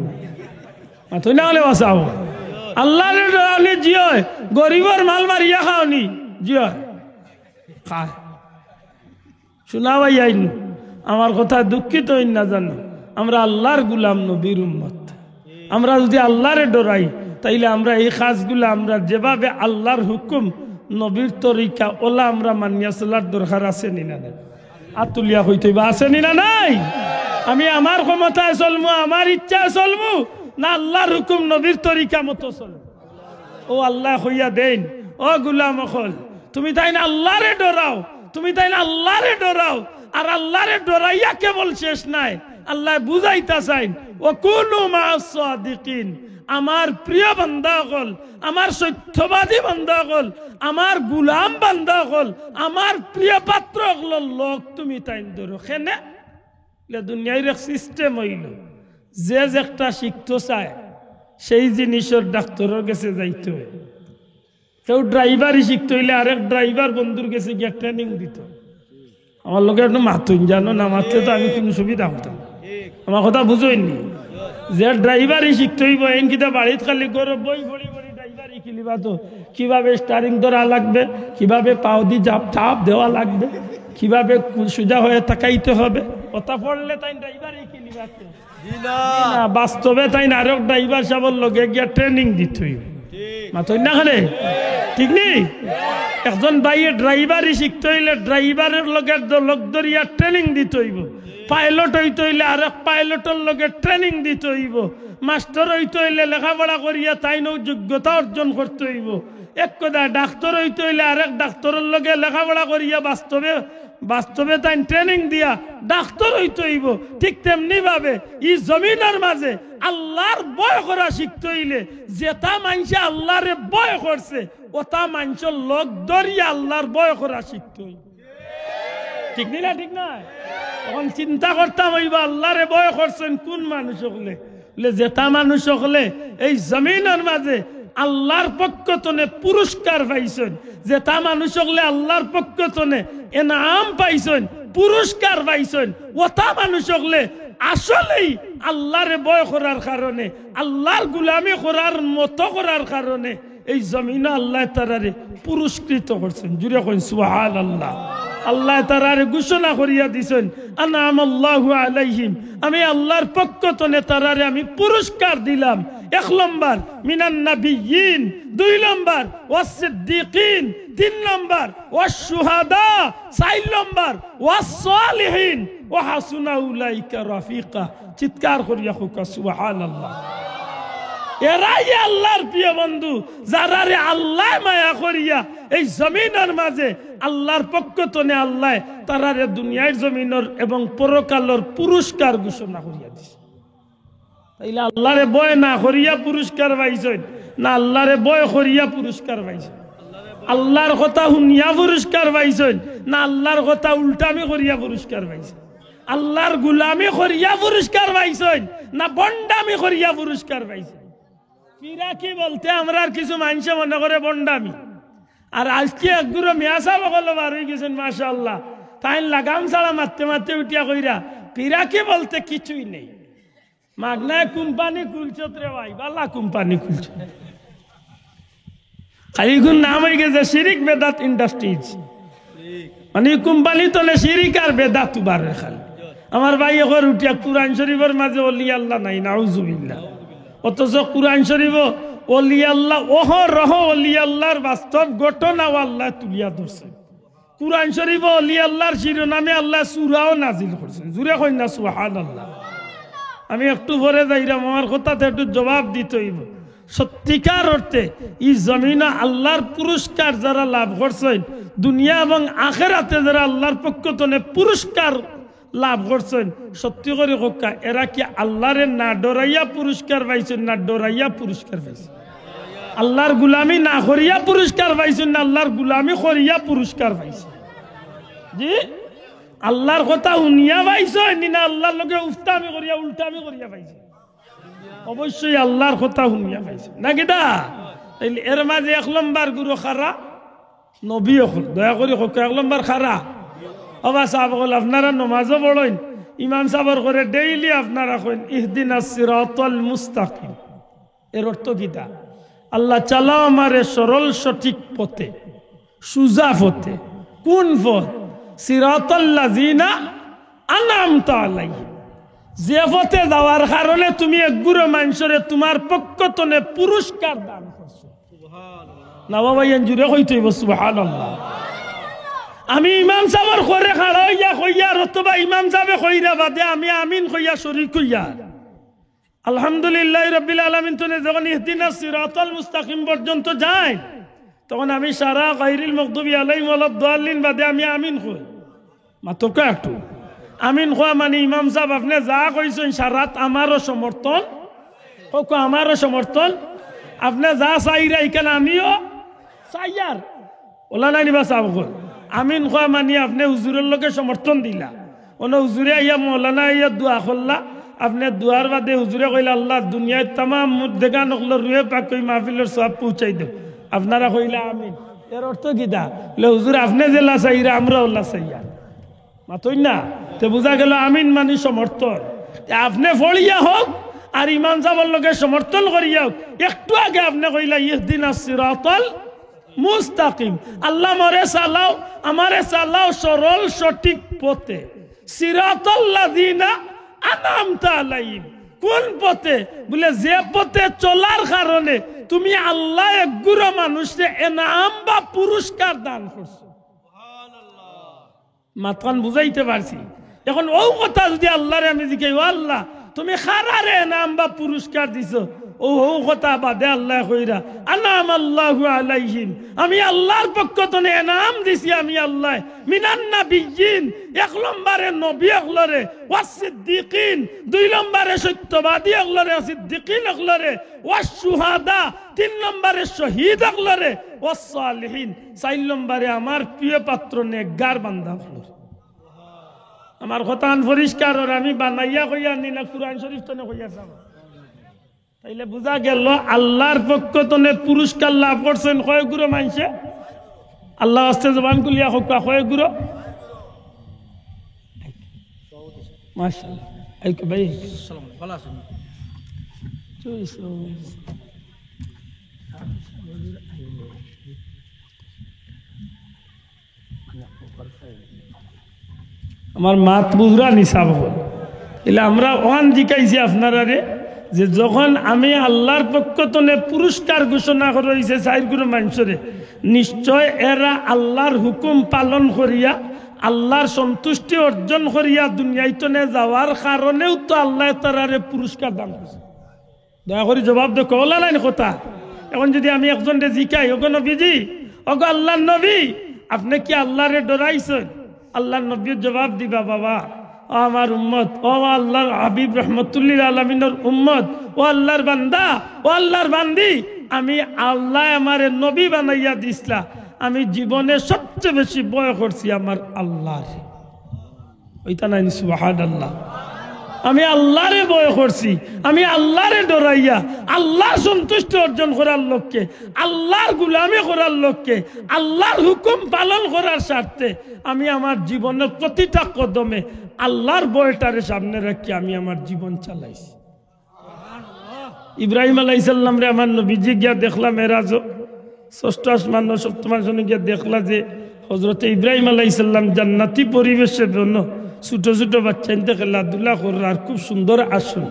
মাতইন না কেনে বাসাও। আল্লারে ডরাওনি জি অয়, গরিবর মাল মারিয়া খাওনি? জি অয়, খায়। শুনা ভাই আইন, আমার কথা দুঃখিত অইন না জানো, আমরা আল্লার গুলাম, নবীর উম্মত। আমরা যদি আল্লারে ডরাই, তাইলে আমরা এই কাজগুলা, আমরা যেভাবে আল্লার হুকুম, নবীর তরিকা, অলা আমরা মানিয়া চলার দরকার আছে নি না নাই? আত তুলিয়া কইতে অইবা, আছে নি না নাই? আমি আমার ক্ষমতায় চলমু, আমার ইচ্ছায় চলমু, না আল্লার হুকুম, নবীর তরিকা মতো চলমু? ও আল্লায় কইয়া দেইন, "ও গুলাম অকল, তুমি তাইন আল্লারে ডরাও, তুমি তাইন আল্লারে ডরাও।" আর আল্লারে ডরাইয়া কেবল শেষ নায়, আল্লায় বুঝাইতা চাইন, "ওয়া কুনু মা'আস সাদিকিন।" আমার প্রিয় বান্দা অকল, আমার সত্যবাদী বান্দা অকল, আমার গুলাম বান্দা অকল, আমার প্রিয় পাত্র অকলর লগ তুমি তাইন ধরো। কেনে? ইলা দুনিয়ার এক সিস্টেম অইলো, যে যেটা শিখতো চায়, সেই জিনিসর ডাক্তরর গেছে যাইতো অয়। কেউ ড্রাইভারি শিখতে অইলে আরেক ড্রাইভার বন্ধুর গেছে গিয়া ট্রেনিং দিত। আমার লগে একটু মাতুন, জানো না, মাতলে তো আমি কুনু সুবিধা অইতাম না। আমার কথা বুঝইননি? যে ড্রাইভারি শিখতে অইবো, এন কিতা বাড়িত খালি ঘরো বই পড়ি পড়ি ড্রাইভারি শিখিলিবা তো? কিভাবে স্টারিং ধরা লাগবে, কিভাবে পাও দি চাপ চাপ দেওয়া লাগবে, কিভাবে কু-, সোজা হয়ে তাকাইতে হবে, ওটা পড়লে তাইন ড্রাইভারি শিখিলিবা তো? জি না। না, বাস্তবে তাইন আরক ড্রাইভার সাবর লগে গিয়া ট্রেনিং দিতে অইবো। মাতইন না কেনে? ঠিক নি? একজন ভাইয়ে ড্রাইভারি শিখতে অইলে ড্রাইভারর লগে দ-, লগ ধরিয়া ট্রেনিং দিতে অইবো। পাইলট অইতে অইলে আরক পাইলটর লগে ট্রেনিং দিতে অইবো। মাস্টার অইতে অইলে লেখাপড়া করিয়া তাইনও যোগ্যতা অর্জন করতে অইবো। এক কথায় ডাক্তার অইতে অইলে আরেক ডাক্তারর লগে লেখাপড়া করিয়া বাস্তবে, বাস্তবে তাইন ট্রেনিং দিয়া ডাক্তার অইতে অইবো। ঠিক তেমনি ভাবে ই জমিনর মাঝে আল্লার ভয় করা শিখতে অইলে যেতা মানষে আল্লারে ভয় করছে, ওতা মানষর লগ ধরিয়া আল্লার ভয় করা শিখতে অইবো। ঠিক নি না? ঠিক না? অখন চিন্তা করতাম অইবো, আল্লারে ভয় করছইন কুন মানুষ অকলে? বলে, যেতা মানুষ অকলে এই জমিনর মাঝে আল্লার পক্ষ তনে পুরস্কার পাইছইন, যেতা মানুষ অকলে আল্লার পক্ষ তনে এনাম পাইছইন, পুরস্কার পাইছইন, ওতা মানুষ অকলে আসলেই আল্লারে ভয় করার কারণে, আল্লার গুলামি করার মতো করার কারণে এই জমিনো আল্লায় তারারে পুরস্কৃত করছইন। জুরে কইন সুবহানাল্লাহ। আল্লায় তারারে ঘোষণা করিয়া দিছইন, আনআমাল্লাহু আলাইহিম, আমি আল্লার পক্ষ তনে তারারে আমি পুরস্কার দিলাম। এক নম্বর মিনান নাবিয়্যিন, দুই নম্বর ওয়াস সিদ্দিকিন, তিন নম্বর ওয়াস শুহাদা, চাইর নম্বর ওয়াস সালিহিন, ওয়া হাসুনা উলাইকা রাফিকা। চিৎকার করিয়া কউক্কা সুবহানাল্লাহ। এরাই আল্লার প্রিয় বন্ধু, যারারে আল্লায় মায়া করিয়া এই জমিনর মাঝে আল্লার পক্ষ তনে আল্লায় তারারে দুনিয়ার জমিনর এবং পরকালর পুরস্কার ঘোষণা করিয়া দিছে। তাইলে আল্লারে ভয় না করিয়া পুরস্কার পাইছইন, না আল্লারে ভয় করিয়া পুরস্কার পাইছইন? আল্লার কথা হুনিয়া পুরস্কার পাইছইন, না আল্লার কথা উল্টামি করিয়া পুরস্কার পাইছইন? আল্লার গুলামি করিয়া পুরস্কার পাইছইন, না ভন্ডামি করিয়া পুরস্কার পাইছইন? ফিরাকি বলতে আমরার কিছু মানষে মনে করে ভন্ডামি। আর আইজকে এক গুরু মিয়া সাব অকল বার অইগেছইন, মাশাআল্লাহ। তাইন লাগাম ছাড়া মাততে মাততে উঠিয়া কইরা, ফিরাকি বলতে কিছুই নেই। মাগনায় কোম্পানি খুলছত রে ভাই, বালা কোম্পানি খুলছত। খালি ইগুর নাম অইগেছে শিরিক বেদাত ইন্ডাস্ট্রিজ। মানে, ই কোম্পানি তলে শিরিক আর বেদাত উবারের খালি। আমার ভাইয়ে কর উঠিয়া কুরআন শরিফর মাঝে অলি আল্লাহ নাই, নাউজুবিল্লাহ। অথচ কুরআন শরিফো অলি আল্লাহ, অহরহ অলি আল্লাহর বাস্তব ঘটনাও আল্লায় তুলিয়া ধরছে। কুরআন শরিফো অলি আল্লাহর শিরোনামে আল্লায় সূরাও নাজিল করছে। জুরে কইন না সুবহানাল্লাহ। আমি একটু পরে যাইরাম, আমার কথাতে একটু জবাব দিতে অইবো। সত্যিকার অর্থে ই জমিনো আল্লাহর পুরস্কার যারা লাভ করছইন, দুনিয়া এবং আখেরাতে যারা আল্লাহর পক্ষ তনে পুরস্কার লাভ করছইন, সত্যি করি কউক্কা, এরা কি আল্লারে না ডরাইয়া পুরস্কার পাইছইন, না ডরাইয়া পুরস্কার পাইছইন? আল্লার গুলামি না করিয়া পুরস্কার পাইছইন, না আল্লার গুলামি করিয়া পুরস্কার পাইছইন? জি, আল্লার কথা হুনিয়া পাইছইন নি, না আল্লার লগে উফতামি করিয়া, উল্টামি করিয়া পাইছইন? অবশ্যই আল্লার কথা হুনিয়া পাইছইন, না কিতা? তাইলে এর মাঝে এক নম্বর গুরু কারা? নবী অকল। দয়া করি কউক্কা, এক নম্বর কারা? ও বা সাব অকল, আপনারা নমাজও পড়ইন, ইমাম সাবর ঘরে ডেইলি আপনারা কইন, "ইহদিনাস সিরাতাল মুস্তাকিম।" এর অর্থ কিতা? আল্লাহ, চালাও আমারে সরল সঠিক পথে, সুজা পথে। কোন পথ? সিরাতাল্লাযিনা আনআমতা আলাইহিম। যে পথে যাওয়ার কারণে তুমি এক গুরু মানষরে তুমার পক্ষ তনে পুরস্কার দান করছো। না বাবা, ইয়ান জুরে কইতে অইবো, সুবহানাল্লাহ। আমি ইমাম সাবর ঘরে খাড়া অইয়া কইয়ার, অথবা ইমাম সাবে কইরা বাদে আমি আমিন কইয়া শরিক অইয়ার। আলহামদুলিল্লাহি রাব্বিল আলামিন তনে যখন ইহদিনাস সিরাতাল মুস্তাকিম পর্যন্ত যায়, তখন আমি সারা গায়রিল মাগদুবি আলাইহিম ওয়ালাদ দাল্লিন বাদে আমি আমিন কই। মাতউক্কা একটু। আমিন কওয়া মানে, ইমাম সাব, আপনে যা কইছইন সারাত আমারও সমর্থন, কউক্কা আমারও সমর্থন, আপনে যা চাইরা ইখান আমিও চাইয়ার। অলা নায়নি বা সাব অকল? আমিন কওয়া মানে আপনে হুজুরর লগে সমর্থন দিলা। অনো হুজুরে আইয়া, মৌলানা আইয়া দোয়া করলা, আপনে দোয়ার বাদে হুজুরে কইলা, "আল্লাহ, দুনিয়ার তামাম মুর্দেগান অকলর রুহে পাক অউ মাহফিলর সওয়াব পৌঁছাই দেও।" আপনারা কইলা আমিন। এর অর্থ কিতা? বলে, "হুজুর, আপনে যেলা চাইরা, আমরাও অলা চাইয়ার।" মাতইন না? তে বুঝা গেল আমিন মানি সমর্থন। তে আপনে পড়িয়া হোক আর ইমাম সাবর লগে সমর্থন করিয়া হোক, একটু আগে আপনে কইলা, "ইহদিনাস সিরাতাল মুস্তাকিম।" আল্লাহ, মরে চালাও, আমারে চালাও সরল সঠিক পথে। সিরাতাল্লাযিনা আনআমতা আলাইহিম। কোন পথে? বলে, যে পথে চলার কারণে তুমি আল্লাহ একগুরো মানুষরে এনাম বা পুরস্কার দান করছো। মাতখান বুঝাইতে পারছি? এখন অউ কথা যুদি আল্লাহরে আমি জিকাই, "ও আল্লাহ, তুমি কারারে এনাম বা পুরস্কার দিছো?" অউ, অউ কথা বাদে আল্লাহ কইরা, "আনআমাল্লাহু আলাইহিম।" আমি আল্লাহর পক্ষ তনে এনাম দিছি আমি আল্লাহ। মিনান নাবিয়্যিন, এক নম্বরে নবী অকলরে, ওয়াস সিদ্দিকিন, দুই নম্বরে সত্যবাদী অকলরে, সিদ্দিকিন অকলরে, ওয়াস শুহাদা, তিন নম্বরে শহীদ অকলরে, ওয়াস সালিহিন, চাইর নম্বরে আমার প্রিয় পাত্র নেককার বান্দা অকলরে। আমার কথাখান পরিষ্কার অর, আমি বানাইয়া কইয়ার নি না, কুরআন শরীফ তনে কইয়ার? তাইলে বুঝা গেল আল্লাহর পক্ষ তনে পুরস্কার লাভ করছইন কয়গুরো মানষে? আল্লাহ আস্তে জবান খুলিয়া কউক্কা, কয়গুরো? মাশাআল্লাহ। এই তো ভাই। আমার মাত বুঝরা নি সাব অকল। ইলা আমরা অখান জিকাইছি আপনারারে যে যখন আমি আল্লাহর পক্ষ তনে পুরস্কার ঘোষণা করা অইছে চাইরগুরো মানষরে, নিশ্চয় এরা আল্লাহর হুকুম পালন করিয়া, আল্লাহর সন্তুষ্টি অর্জন করিয়া দুনিয়াইতনে যাওয়ার কারণেও তো আল্লাহ তারারে পুরস্কার দান করছে। দয়া করি জবাব দেও, কওলা নাইন কথা। এখন যুদি আমি একজনরে জিকাই, "ওগো নবীজি, ওগো আল্লাহর নবী, আপনে কি আল্লাহরে ডরাইছইন?" আল্লাহর নবীয়ে জবাব দিবা, "বাবা, ও আমার উম্মত, ও আল্লাহর হাবিব রহমতুল্লিল আলামিনর উম্মত, ও আল্লাহর বান্দা, ও আল্লাহর বান্দি, আমি আল্লায় আমারে নবী বানাইয়া দিছলা, আমি জীবনে সবচেয়ে বেশি ভয় করছি আমার আল্লাহরে।" অইতা নাইন সুবহানাল্লাহ। আমি আল্লাহরে ভয় করছি, আমি আল্লাহরে ডরাইয়া, আল্লাহর সন্তুষ্টি অর্জন করার লক্ষ্যে, আল্লাহর গুলামি করার লক্ষ্যে, আল্লাহর হুকুম পালন করার স্বার্থে আমি আমার জীবনের প্রতিটা কদমে আল্লাহর ভয়টারে সামনে রাখি আমি আমার জীবন চালাইছি। ইব্রাহিম আলাইহিস সালামরে আমার নবীজি গিয়া দেখলা মেরাজো, ষষ্ঠ আসমান, সপ্তম আসমানে গিয়া দেখলা যে হযরতে ইব্রাহিম আলাইহিস সালাম জান্নাতি পরিবেশে বনো, ছোট ছোট বাচ্চাইন্তে খেলাধুলা কররা আর খুব সুন্দর আসন।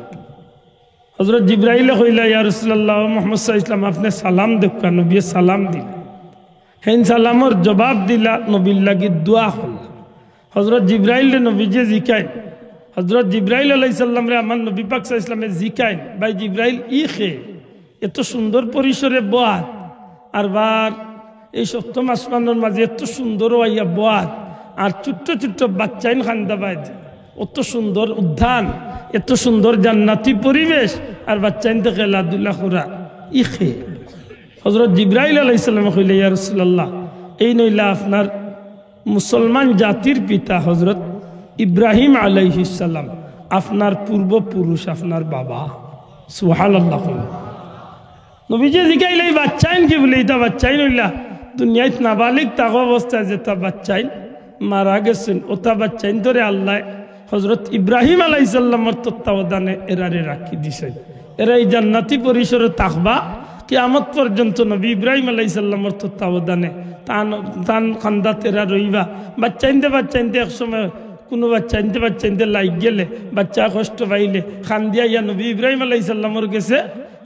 হযরত জিব্রাইলে কইলা, "ইয়া রাসূলুল্লাহ, ও মুহাম্মদ সাল্লাল্লাহু আলাইহি ওয়াসাল্লাম, আপনে সালাম দেউক্কা।" নবীয়ে সালাম দিলা। হেন সালামর জবাব দিলা, নবীর লাগি দোয়া করলা। হযরত জিব্রাইলরে নবীজিয়ে জিকাইন, হযরত জিব্রাইল আলাইহিস সালামরে আমার নবী পাক সাল্লাল্লাহু আলাইহি ওয়াসাল্লামে জিকাইন, "ভাই জিব্রাইল, ই কে? এত সুন্দর পরিসরে বওয়াত, আর বার এই সপ্তম আসমানর মাঝে এত সুন্দর অইয়া বওয়াত, আর ছোট্ট ছোট্ট বাচ্চাইন কান্দা বায়, অত সুন্দর উদ্যান, এত সুন্দর জান্নাতি পরিবেশ, আর বাচ্চাইন্তে খেলাধুলা কররা, ই কে?" হযরত জিব্রাইল আলাইহিস সালামে কইলা, "ইয়া রাসূলুল্লাহ, এইন অইলা আপনার মুসলমান জাতির পিতা হযরত ইব্রাহিম আলাইহিস সালাম, আপনার পূর্বপুরুষ, আপনার বাবা।" সুবহানাল্লাহ কইন। নবীজিয়ে জিকাইলা, "ই বাচ্চাইন কি?" বলে, "ইতা বাচ্চাইন অইলা দুনিয়াত নাবালিগ থাকা অবস্থায় যেতা বাচ্চাইন মারা গেছইন, অতা বাচ্চাইন্তরে আল্লায় হযরত ইব্রাহিম আলাইহিস সালামর তত্ত্বাবধানে এরারে রাখি দিছইন। এরা ই জান্নাতি পরিসরে থাকবা, কিয়ামত পর্যন্ত নবী ইব্রাহিম আলাইহিস সালামর তত্ত্বাবধানে তান, তান কান্দাত এরা রইবা।" বাচ্চাইন্তে, বাচ্চাইন্তে এক সময় কুনু বাচ্চাইন্তে, বাচ্চাইন্তে লাগি গেলে, বাচ্চায় কষ্ট পাইলে, কান্দিয়া ইয়া নবী ইব্রাহিম আলাইহিস সালামর গেছে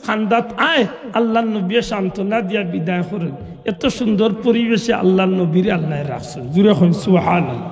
কান্দাত আয়, আল্লাহর নবীয়ে সান্ত্বনা দিয়া বিদায় করইন। এত সুন্দর পরিবেশে আল্লাহর নবীরে আল্লায় রাখছইন। জুরে কইন সুবহানাল্লাহ।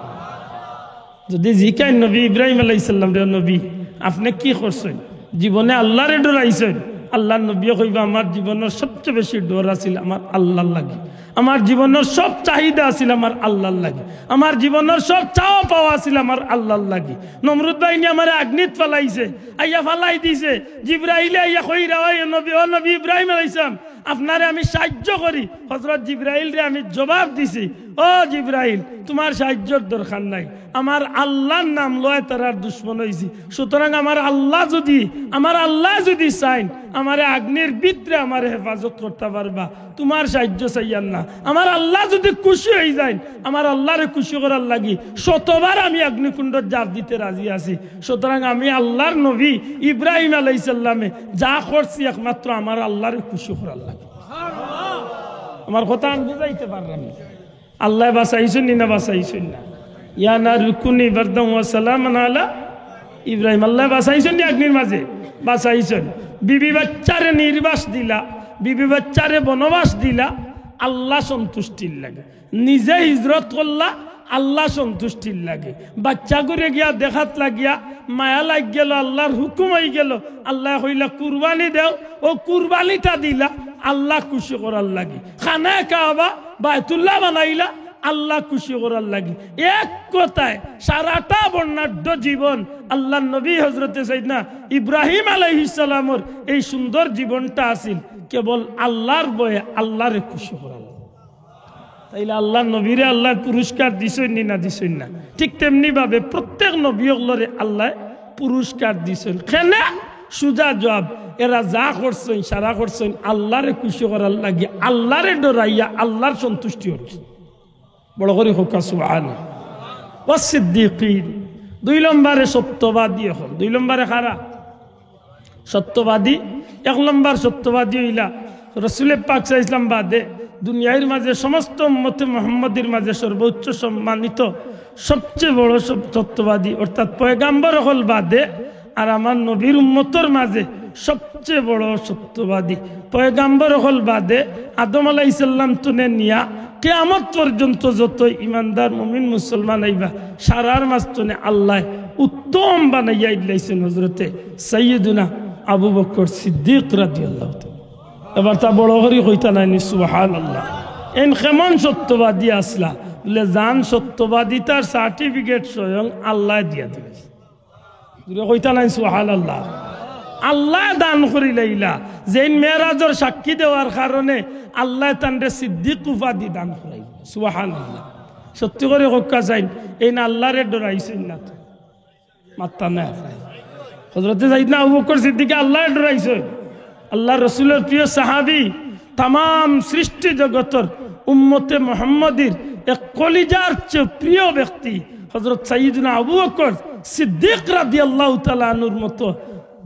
যুদি জিকাইন নবী ইব্রাহিম আলাইহিস সালামরে, "নবী, আপনে কি করছইন? জীবনে আল্লাহরে ডরাইছইন?" আল্লাহর নবীয়ে কইবা, "আমার জীবনর সবচেয়ে বেশি ডর আছিল আমার আল্লাহর লাগি, আমার জীবনর সব চাহিদা আছিল আমার আল্লাহর লাগি, আমার জীবনর সব চাওয়া পাওয়া আছিল আমার আল্লাহর লাগি। নমরুদ বাহিনীয়ে আমারে আগ্নিত ফালাইছে, আইয়া ফালাই দিছে।" জিব্রাইলে আইয়া কইরা, "ওই নবী, ও নবী ইব্রাহিম আলাইহিস সালাম, আপনারে আমি সাহায্য করি।" হযরত জিব্রাইলরে আমি জবাব দিছি, ও জিব্রাইল, তুমার সাহায্যর দরকার নাই। আমার আল্লার নাম লওয়ায় তারার দুশমন অইছি। সুতরাং আমার আল্লা যুদি, আমার আল্লায় যুদি চাইন, আমারে আগ্নির ভিতরে আমারে হেফাজত করতা পারবা, তুমার সাহায্য চাইয়ার না। আমার আল্লা যুদি খুশি অইযাইন, আমার আল্লারে খুশি করার লাগি শতবার আমি আগ্নিকুণ্ডত ঝাঁপ দিতে রাজি আছি। সুতরাং আমি আল্লার নবী ইব্রাহিম আলাইহিস সালামে যা করছি একমাত্র আমার আল্লারে খুশি করার লাগি। আমার কথা আমি বুঝাইতে পারলাম না? আল্লায় বাঁচাইছইন নি না বাঁচাইছইন না? ইয়া নারু কুনি বারদান ওয়া সালামান আলা ইব্রাহিম। আল্লায় বাঁচাইছইন নি আগ্নির মাঝে? বাঁচাইছইন। বিবি বাচ্চারে নির্বাস দিলা, বিবি বাচ্চারে বনবাস দিলা, আল্লা সন্তুষ্টির লাগি। নিজে হিজরত করলা, আল্লা সন্তুষ্টির লাগি। বাচ্চাগুরে গিয়া দেখাত লাগিয়া মায়া লাগি গেল, আল্লার হুকুম অইগেল, আল্লায় কইলা কুরবানি দেও, অউ কুরবানিটা দিলা আল্লা খুশি করার লাগি। খানায়ে কাবা, বায়তুল্লাহ বানাইলা আল্লা খুশি করার লাগি। এক কথায় সারাটা বর্ণাঢ্য জীবন আল্লার নবী হজরতে সাইয়েদনা ইব্রাহিম আলাইহিস সালামর এই সুন্দর জীবনটা আছিল কেবল আল্লার ভয়ে, আল্লারে খুশি করার লাগি। তাইলে আল্লার নবীরে আল্লায় পুরস্কার দিছইন নি না দিছইন না? ঠিক তেমনি ভাবে প্রত্যেক নবী অকলরে আল্লায় পুরস্কার দিছইন। কেনে? সুজা জবাব, এরা যা করছইন, সারা করছইন আল্লারে খুশি করার লাগি, আল্লারে ডরাইয়া, আল্লার সন্তুষ্টি অর্জন। বড় করি কউক্কা সুবহানাল্লাহ। ওয়াস সিদ্দিকিন, দুই নম্বরে সত্যবাদী অকল। দুই নম্বরে কারা? সত্যবাদী। এক নম্বর সত্যবাদী অইলা রসুলে পাক সাল্লাল্লাহু আলাইহি ওয়াসাল্লাম বাদে দুনিয়ার মাঝে সমস্ত উম্মতে মুহাম্মদীর মাঝে সর্বোচ্চ সম্মানিত, সবচেয়ে বড় সব-, সত্যবাদী, অর্থাৎ পয়গাম্বর অকল বাদে আর আমার নবীর উম্মতর মাঝে সবচেয়ে বড় সত্যবাদী। পয়গাম্বর অকল বাদে আদম আলাইহিস সালাম তনে নিয়া কিয়ামত পর্যন্ত যত ইমানদার মুমিন মুসলমান আইবা, সারার মাঝ তনে আল্লায় উত্তম বানাইয়া ইল্লাইছইন হজরতে সাইয়্যিদুনা আবু বকর সিদ্দিক রাদিয়াল্লাহু তাআলা। এবার তা বড় করি কইতা নায় নি সুবহানাল্লাহ? এইন কেমন সত্যবাদী আছলা? বলে, যান সত্যবাদিতার certificate স্বয়ং আল্লায় দিয়া দিলাইছইন। জুরে কইতা নায় সুবহানাল্লাহ? আল্লায় দান করিলাইলা, যেইন মেরাজর সাক্ষী দেওয়ার কারণে আল্লায় তানরে সিদ্দিক উপাধি দান করাইলা। সুবহানাল্লাহ। সত্যি করি কউক্কা চাইন, এইন আল্লারে ডরাইছইন না তো? মাত্তা নাই আপনার। হজরতে সাইয়েদনা আবু বকর সিদ্দিকে আল্লারে ডরাইছইন। আল্লার রসুলর প্রিয় সাহাবী, তামাম সৃষ্টি জগতর উম্মতে মুহাম্মদীর এক কলিজার চেয়ে প্রিয় ব্যক্তি হজরত সাইয়েদনা আবু বকর সিদ্দিক রাদিয়াল্লাহু তাআলা আনহুর মতো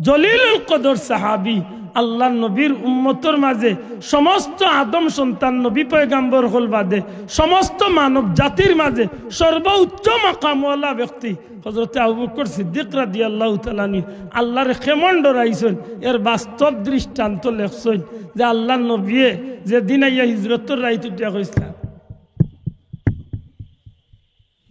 জলিলুল কদর সাহাবী, আল্লার নবীর উম্মতর মাঝে সমস্ত আদম সন্তান নবী পয়গাম্বর অকল বাদে সমস্ত মানব জাতির মাঝে সর্বোচ্চ মাকামওয়ালা ব্যক্তি হজরতে আবু বকর সিদ্দিক রাদিয়াল্লাহু তাআলা আনহু আল্লারে কেমন ডরাইছইন, এর বাস্তব দৃষ্টান্ত লেখছইন যে আল্লার নবীয়ে যেদিন আইয়া হিজরতর রাইত উঠিয়া কইছলা,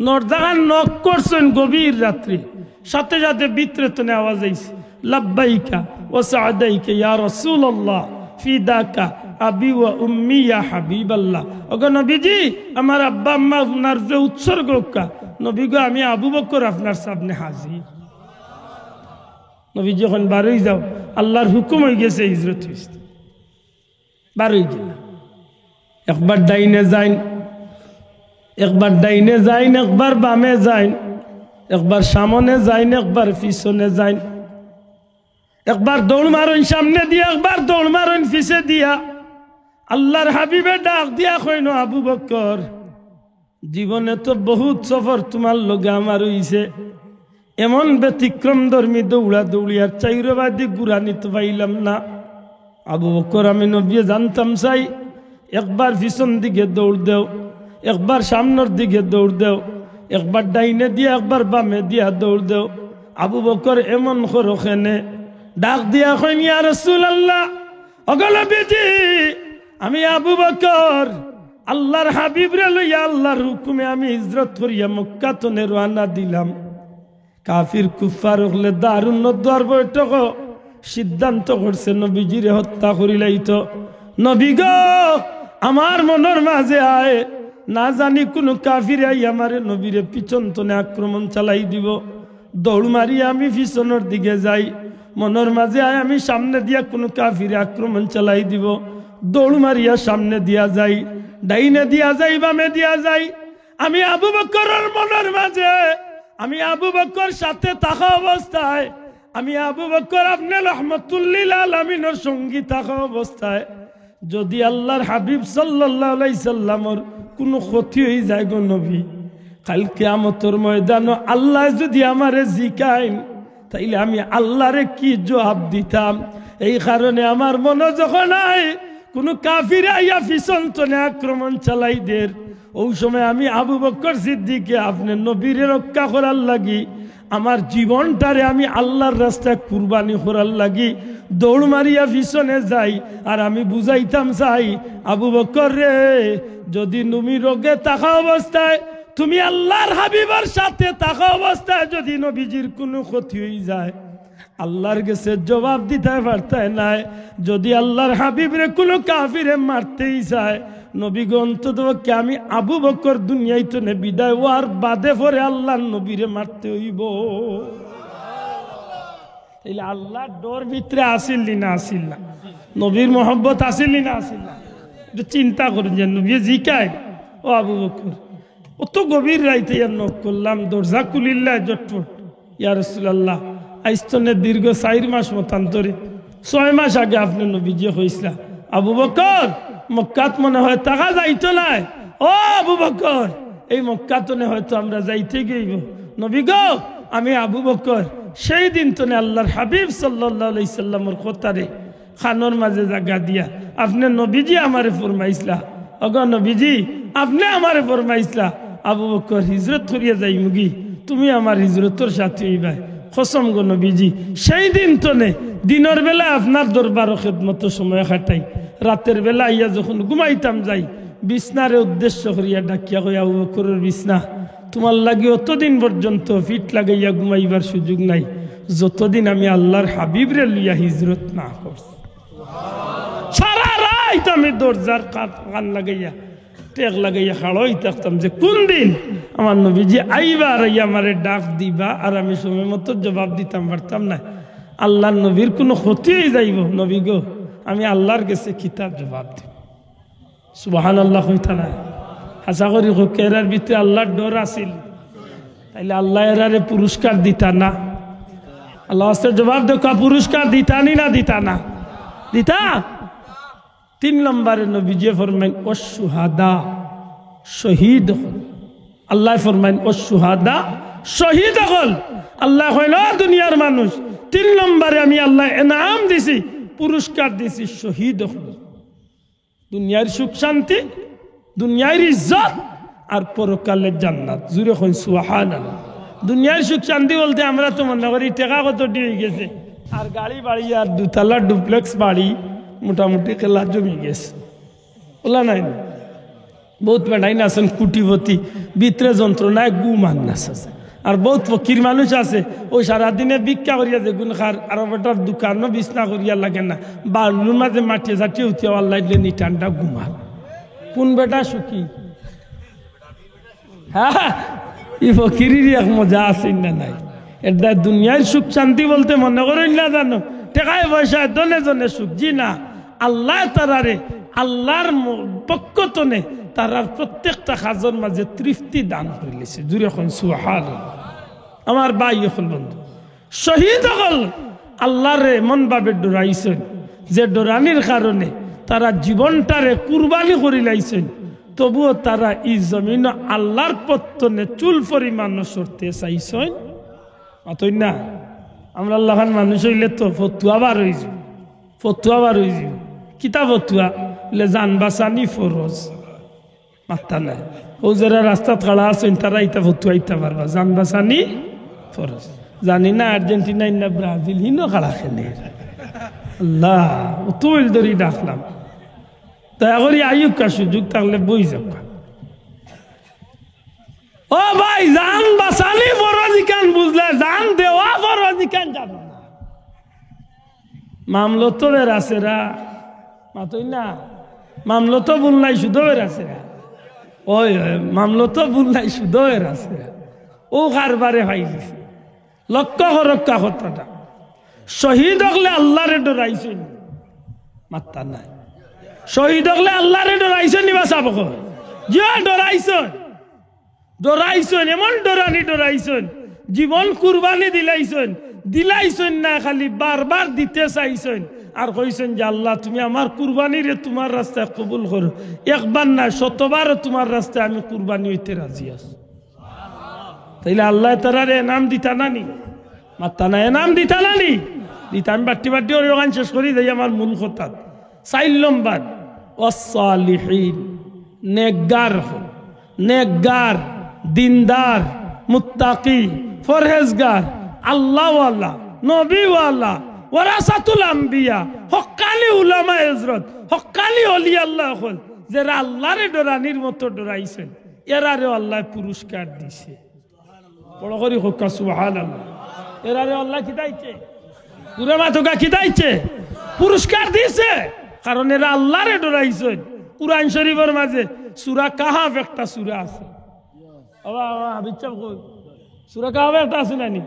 দরজাখান knock করছইন গভীর রাত্রে, সাথে সাথে ভিতরে তনে আওয়াজ আইছে, "লাব্বাইকা ওয়া সাদাইকা ইয়া রাসূলুল্লাহ, ফিদাকা আবি ওয়া উম্মি ইয়া হাবিবাল্লাহ।" ওগো নবীজি, আমার আব্বা আম্মা আপনার উপরে উৎসর্গ অউক্কা। নবী গো, আমি আবু বকর আপনার সামনে হাজির। নবীজি কইন, "বারই যাও, আল্লার হুকুম অইগেছে, হিজরত অইছে।" বারই গেলা। একবার ডাইনে যাইন, একবার ডাইনে যাইন, একবার বামে যাইন, একবার সামনে যাইন, একবার পিছনে যাইন, একবার দৌড় মারইন সামনে দিয়া, একবার দৌড় মারইন পিছে দিয়া। আল্লার হাবিবে ডাক দিয়া কইন, "আবু বকর, জীবনে তো বহুত সফর তুমার লগে আমার অইছে, এমন ব্যতিক্রমধর্মী দৌড়া দৌড়ি আর চাইরোবাদি ঘুরানি তো পাইলাম না।" আবু বকর, আমি নবীয়ে জানতাম চাই, একবার পিছন দিকে দৌড় দেও, একবার সামনর দিকে দৌড় দেও, একবার ডাইনে দিয়া, একবার বামে দিয়া দৌড় দেও। আবু বকর এমন করো কেনে? ডাক দিয়া কইন, "ইয়া রাসূলুল্লাহ, ওগো নবীজি, আমি আবু বকর আল্লার হাবিবরে লইয়া আল্লার হুকুমে আমি হিজরত করিয়া মক্কা তনে রওয়ানা দিলাম। কাফির কুফফার অকলে দারুন নদওয়ার বৈঠকো সিদ্ধান্ত করছে নবীজিরে হত্যা করিলাইতো। নবী গো, আমার মনর মাঝে আয়, না জানি কুনু কাফিরে আইয়া আমারে নবীরে পিছন তনে আক্রমণ চালাই দিবো।" দৌড় মারিয়া আমি পিছনর দিকে যাই, মনর মাঝে আয় আমি সামনে দিয়া কুনু কাফিরে আক্রমণ চালাই দিবো। দৌড় মারিয়া সামনে দিয়া যাই, ডাইনে দিয়া যাই, বামে দিয়া যাই, আমি আবু বকরর মনর মাঝে, আমি আবু বকর সাথে থাকা অবস্থায়, আমি আবু বকর আপনে রহমতুল্লিল আলামিনর সঙ্গী থাকা অবস্থায় যদি আল্লাহর হাবিব সাল্লাল্লাহু আলাইহি সাল্লামর কুনু ক্ষতি অই যায় গো নবী, কাইল কিয়ামতর ময়দানো আল্লায় যদি আমারে জিকাইন, তাইলে আমি আল্লারে কি জবাব দিতাম? এই কারণে আমার মনো যখন আয়, কুনু কাফিরে আইয়া পিছন তনে আক্রমণ চালাই দের, অউ সময় আমি আবু বকর সিদ্দিকে আপনে নবীরে রক্ষা করার লাগি, আমার জীবনটারে আমি আল্লাহর রাস্তায় কুরবানি করার লাগি দৌড় মারিয়া পিছনে যাই। আর আমি বুঝাইতাম চাই, আবু বকর রে, যদি তুমি রোগে থাকা অবস্থায়, তুমি আল্লাহর হাবিবর সাথে থাকা অবস্থায় যদি নবীজির কুনু ক্ষতি অই যায়, আল্লাহর গেছে জবাব দিতায় পারতায় নায়। যদি আল্লাহর হাবিবরে কুনু কাফিরে মারতেই চায়, নবী গো, অন্তত পক্ষে আমি আবু বকর দুনিয়াইত নে বিদায় অওয়ার বাদে পরে আল্লাহর নবীরে মারতে অইবো। তাইলে আল্লাহর ডর ভিতরে আছিল নি না আছিল না? নবীর মহব্বত আছিল নি না আছিল না? একটু চিন্তা করইন যে নবীয়ে জিকাইন, "ও আবু বকর, অত গভীর রাইতে ইয়ার knock করলাম, দরজা খুলিল্লায় ঝটপট। ইয়া রাসূলুল্লাহ, আইজ তনে দীর্ঘ চাইর মাস মতান্তরে, ছয় মাস আগে আপনে নবীজিয়ে কইছলা, 'আবু বকর, মক্কাত মনে হয় থাকা যাইতো নায়। ও আবু বকর, এই মক্কা তনে হয়তো আমরা যাইতে গইবো। নবী গো, আমি আবু বকর সেই দিন তনে আল্লাহর হাবিব সাল্লাল্লাহু আলাইহি সাল্লামর কথারে কানর মাঝে জাগা দিয়া, আপনে নবীজি আমারে ফরমাইছলা, ওগো নবীজি, আপনে আমারে ফরমাইছলা, আবু বকর হিজরত করিয়া যাইমুগি, তুমি আমার হিজরতর সাথী অইবায়। কসম গো নবীজি, সেই দিন তনে দিনর বেলা আপনার দরবারো খেদমতো সময় কাটাই, রাতের বেলা আইয়া যখন ঘুমাইতাম যাই, বিছনারে উদ্দেশ্য করিয়া ডাকিয়া কই, আবু বকরর বিছনা, তুমার লাগি অতদিন পর্যন্ত পিঠ লাগাইয়া ঘুমাইবার সুযোগ নাই, যতদিন আমি আল্লাহর হাবিবরে লইয়া হিজরত না করছি।' সারা রাইত আমি দরজার কান, কান লাগাইয়া, টেক লাগাইয়া খাড়া অই থাকতাম যে কুন দিন আমার নবীজি আইবা আর আইয়া আমারে ডাক দিবা, আর আমি সময় মতো জবাব দিতাম পারতাম নায়। আল্লাহর নবীর কুনু ক্ষতি অই যাইবো, নবী গো, আমি আল্লাহর গেছে কিতা জবাব দিমু? সুবহানাল্লাহ কইতা নায়? হাছা করি কউক্কা, এরার ভিতরে আল্লাহর ডর আছিল, তাইলে আল্লায় এরারে পুরস্কার দিতা না? আল্লার ওয়াস্তে জবাব দেউক্কা, পুরস্কার দিতা নি না দিতা না? দিতা। তিন নম্বরে নবীজিয়ে ফরমাইন, "ওয়াশ-শুহাদা", শহীদ অকল। আল্লায় ফরমাইন, "ওয়াশ-শুহাদা", শহীদ অকল। আল্লায় কইন, "ও দুনিয়ার মানুষ, তিন নম্বরে আমি আল্লায় এনাম দিছি, পুরস্কার দিছি শহীদ অকল।" দুনিয়ার সুখ শান্তি, দুনিয়ার ইজ্জত, আর পরকালের জান্নাত। জুরে কইন সুবহানাল্লাহ। দুনিয়ার সুখ শান্তি বলতে আমরা তো মনে করি টেকা কতটি অই গেছে, আর গাড়ি বাড়ি, আর দুতলা duplex বাড়ি, মোটামুটি কেলা জমি গেছে, অলা নায় নি? বউত বেটাইন আছইন কুটিপতি, ভিতরে যন্ত্রণায় ঘুম আর না আছে। আর বউত ফকির মানুষ আছে, অউ সারাদিনে ভিক্ষা করিয়া যেগুন খার, আর বেটার দোকানো বিছনা করিয়া লাগে না, বালুর মাঝে মাটিয়ে চাটিয়ে উঠিয়া আল্লাহ দিলে নি ঠান্ডা ঘুমার। কুন বেটা সুখী? হ্যাঁ, ই ফকিরির এক মজা আছে না নাই? এটা দুনিয়ার সুখ শান্তি বলতে মনে করইন না জানো, টেকায় পয়সায় ধনে জনে সুখ, জি না। আল্লায় তারারে, আল্লার ম-, পক্ষ তনে তারার প্রত্যেকটা কাজর মাঝে তৃপ্তি দান করিলিছে। জুরে কইন সুবহানাল্লাহ। আমার ভাই অকল, বন্ধু, শহীদ অকল আল্লারে এমন ভাবে ডরাইছইন যে ডরানির কারণে তারা জীবনটারে কুরবানি করিলাইছইন, তবুও তারা ই জমিনো আল্লার পথ তনে চুল পরিমাণও সরতে চাইছইন। মাতইন না? আমরার লাখান মানুষ অইলে তো ফতুয়া বার অইযিবো, ফতুয়া বার অইযিবো। কিতা ফতুয়া? বলে, "জান বাচানি ফরজ।" মাত্তা নাই। অউ যেরা রাস্তাত খাড়া আছইন, তারা ইতা ফতুয়া দিতা পারবা, "জান বাচানি ফরজ।" জানি না আর্জেন্টিনা না ব্রাজিল, হিনো খাড়া কেনে। আল্লাহ, অত অইল ধরি ডাকলাম। দয়া করি আইউক্কা, সুযোগ থাকলে বই যাউক্কা। ও ভাই, জান বাচানি ফরজ ইখান বুঝলে, জান দেওয়া ফরজ ইখান জানো না। মামলতো বেড়াছেরা, মাতইন না, মামলতো ভুল নাই, শুধু বেড়াছেরা। ওই, ওই, মামলতো ভুল নাই, শুধু বেড়াছেরা। অউ কারবারে পাইলিছে। লক্ষ্য করউক্কা কথাটা। শহীদ অকলে আল্লারে ডরাইছইন। মাত্তা নাই। শহীদ অকলে আল্লারে ডরাইছইন নি বা সাবক? জি অয়, ডরাইছইন। ডরাইছইন, এমন ডরানি ডরাইছইন, জীবন কুরবানি দিলাইছইন। দিলাইছইন না, খালি বারবার দিতে চাইছইন। আর কইছইন যে, "আল্লাহ, তুমি আমার কুরবানিরে তুমার রাস্তায় কবুল করো। একবার না, শতবারও তুমার রাস্তায় আমি কুরবানি অইতে রাজি আছি।" তাইলে আল্লায় তারারে এনাম দিতা না নি? মাত্তা না, এনাম দিতা না নি? দিতা। আমি বাট্টি বাট্টি অইরকম শেষ করি যাই আমার মূল কথাত। চাইর নম্বর, ওয়াসসালিহিন, নেকগার অকল, নেকগার, দিনদার, মুত্তাকি, পরহেজগার, আল্লাহওয়ালা, নবীওয়ালা, ওয়ারাসাতুল আম্বিয়া, হক্কানি উলামা হজরত, হক্কানি অলি আল্লাহ অকল, যেরা আল্লারে ডরানির মতো ডরাইছইন, এরারেও আল্লায় পুরস্কার দিছে। বড় করি কউক্কা সুবহানাল্লাহ। এরারে আল্লায় কিতা দিছে? জুরে মাতউক্কা, কিতা দিছে? পুরস্কার দিছে। কারণ এরা আল্লারে ডরাইছইন। কুরআন শরীফর মাঝে সূরা কাহাফ একটা সূরা আছে। বাবা, বাবা, হাফিজ সাব কই? সূরা কাহাফ একটা আছে না নি?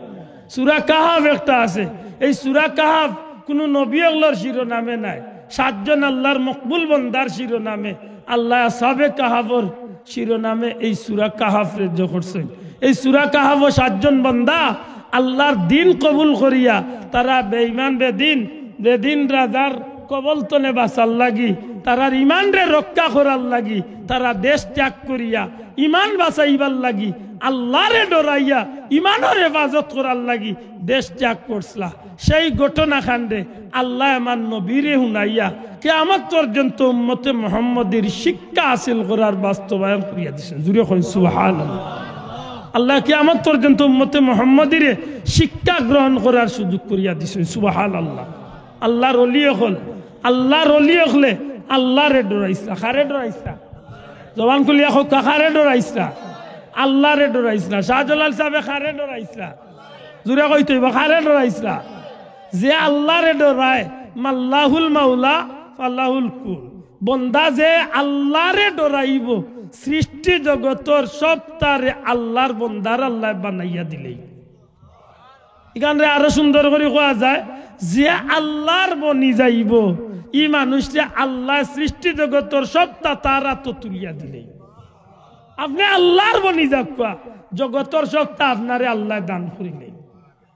সূরা কাহাফ একটা আছে। এই সূরা কাহাফ কুনু নবী অকলর শিরোনামে নায়, সাতজন আল্লার মকবুল বন্দার শিরোনামে। আল্লায় আসহাবে কাহাফর শিরোনামে এই সূরা কাহাফরে জো করছইন। এই সূরা কাহাফো সাতজন বন্দা আল্লার দিন কবুল করিয়া, তারা বেঈমান বেদিন, বেদিন রাজার কবল তনে বাঁচার লাগি, তারার ইমানরে রক্ষা করার লাগি, তারা দেশ ত্যাগ করিয়া, ইমান বাঁচাইবার লাগি, আল্লারে ডরাইয়া, ইমানর হেফাজত করার লাগি দেশ ত্যাগ করছলা। সেই ঘটনাকাণ্ডে আল্লায় আমার নবীরে হুনাইয়া কিয়ামত পর্যন্ত উম্মতে মুহাম্মদীর শিক্ষা হাসিল করার বাস্তবায়ন করিয়া দিছইন। জুরে কইন সুবহানাল্লাহ। আল্লায় কিয়ামত পর্যন্ত উম্মতে মুহাম্মদীরে শিক্ষা গ্রহণ করার সুযোগ করিয়া দিছইন। সুবহানাল্লাহ। আল্লার অলি অকল, আল্লার অলি অকলে আল্লারে ডরাইছলা। কারে ডরাইছলা? জবান খুলিয়া কউক্কা, কারে ডরাইছলা? আল্লারে ডরাইছলা। শাহজালাল সাবে কারে ডরাইছলা? জুরে কইতে অইবো, কারে ডরাইছলা? যে আল্লারে ডরায়, মাল্লাহুল মাওলা ফালাহুল কুল। বন্দা যে আল্লারে ডরাইবো, সৃষ্টি জগতর সবতারে আল্লার বন্দার আল্লায় বানাইয়া দিলেই। ইখানরে আরো সুন্দর করি কওয়া যায়, যে আল্লার বনি যাইবো, ই মানুষরে আল্লায় সৃষ্টি জগতর সবতা তার আতো তুলিয়া দিলেই। আপনে আল্লার বনি যাউক্কা, জগতর সবতা আপনারে আল্লায় দান করিলেই।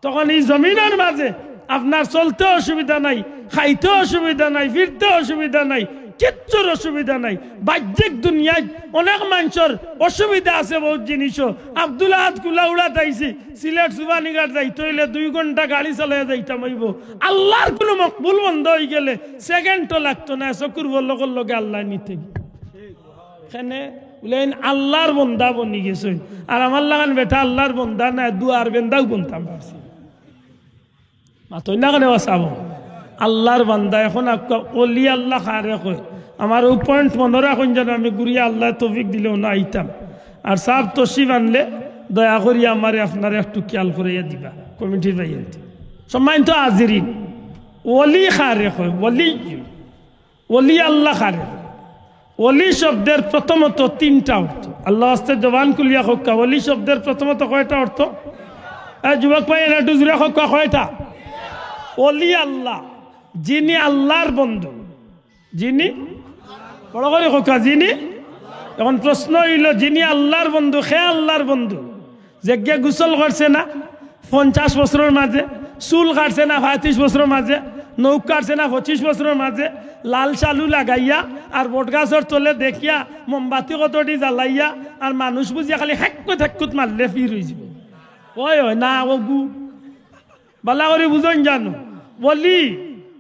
তখন ই জমিনর মাঝে আপনার চলতে অসুবিধা নাই, খাইতে অসুবিধা নাই, ফিরতে অসুবিধা নাই, কিচ্ছুর অসুবিধা নাই। বাহ্যিক দুনিয়াত অনেক মানষর অসুবিধা আছে বউত জিনিসও। আব্দুল আহাদ কুলাউড়াত আইছি, সিলেট সুবহানীঘাট যাইতে অইলে দুই ঘন্টা গাড়ি চালাইয়া যাইতাম অইবো। আল্লার কুনু মকবুল বন্দা অইগেলে সেকেন্ডও লাগতো নায়, চকুর পলকর লগে আল্লায় নিতে। কেনে? বুলে, "এইন আল্লার বন্দা বনি গেছইন।" আর আমার লাখান বেটা আল্লার বন্দা নায়, দুয়ার বেন্দাও বনতাম পারছি। মাতইন না কেনে বা সাব? আল্লার বান্দা। এখন আউক্কা অলি আল্লাহ কারে কয়? আমার অউ point মনো রাখইন যেন, আমি ঘুরিয়া আল্লায় তৌফিক দিলে অনো আইতাম। আর সাব তশরিফ আনলে দয়া করি আমারে আপনারা একটু খিয়াল করাইয়া দিবা, কমিটির ভাইয়াইন্তে। সম্মানিত হাজিরিন, অলি কারে কয়? অলি অলি আল্লাহ কারে? অলি শব্দের প্রথমত তিনটা অর্থ। আল্লার ওয়াস্তে জবান খুলিয়া কউক্কা, অলি শব্দের প্রথমত কয়টা অর্থ? এ যুবক ভাই, এনে একটু জুরে কউক্কা, কয়টা? অলি আল্লাহ, যিনি আল্লার বন্ধু, যিনি, বড় করি কউক্কা, যিনি। এখন প্রশ্ন অইলো, যিনি আল্লার বন্ধু, কে আল্লার বন্ধু? যেগিয়ে গোসল করছে না পঞ্চাশ বছরর মাঝে, চুল কাটছে না পঁয়ত্রিশ বছরর মাঝে, নখ কাটছে না পঁচিশ বছরর মাঝে, লাল শালু লাগাইয়া আর বটগাছর তলে দেখিয়া মোমবাতি কতটি জ্বালাইয়া আর মানুষ বুঝিয়া খালি হেক্কুত হেক্কুত মারলে ফির অইযিবো। অয়, অয়, না, অগু। বালা করি বুঝইন জানো, অলি,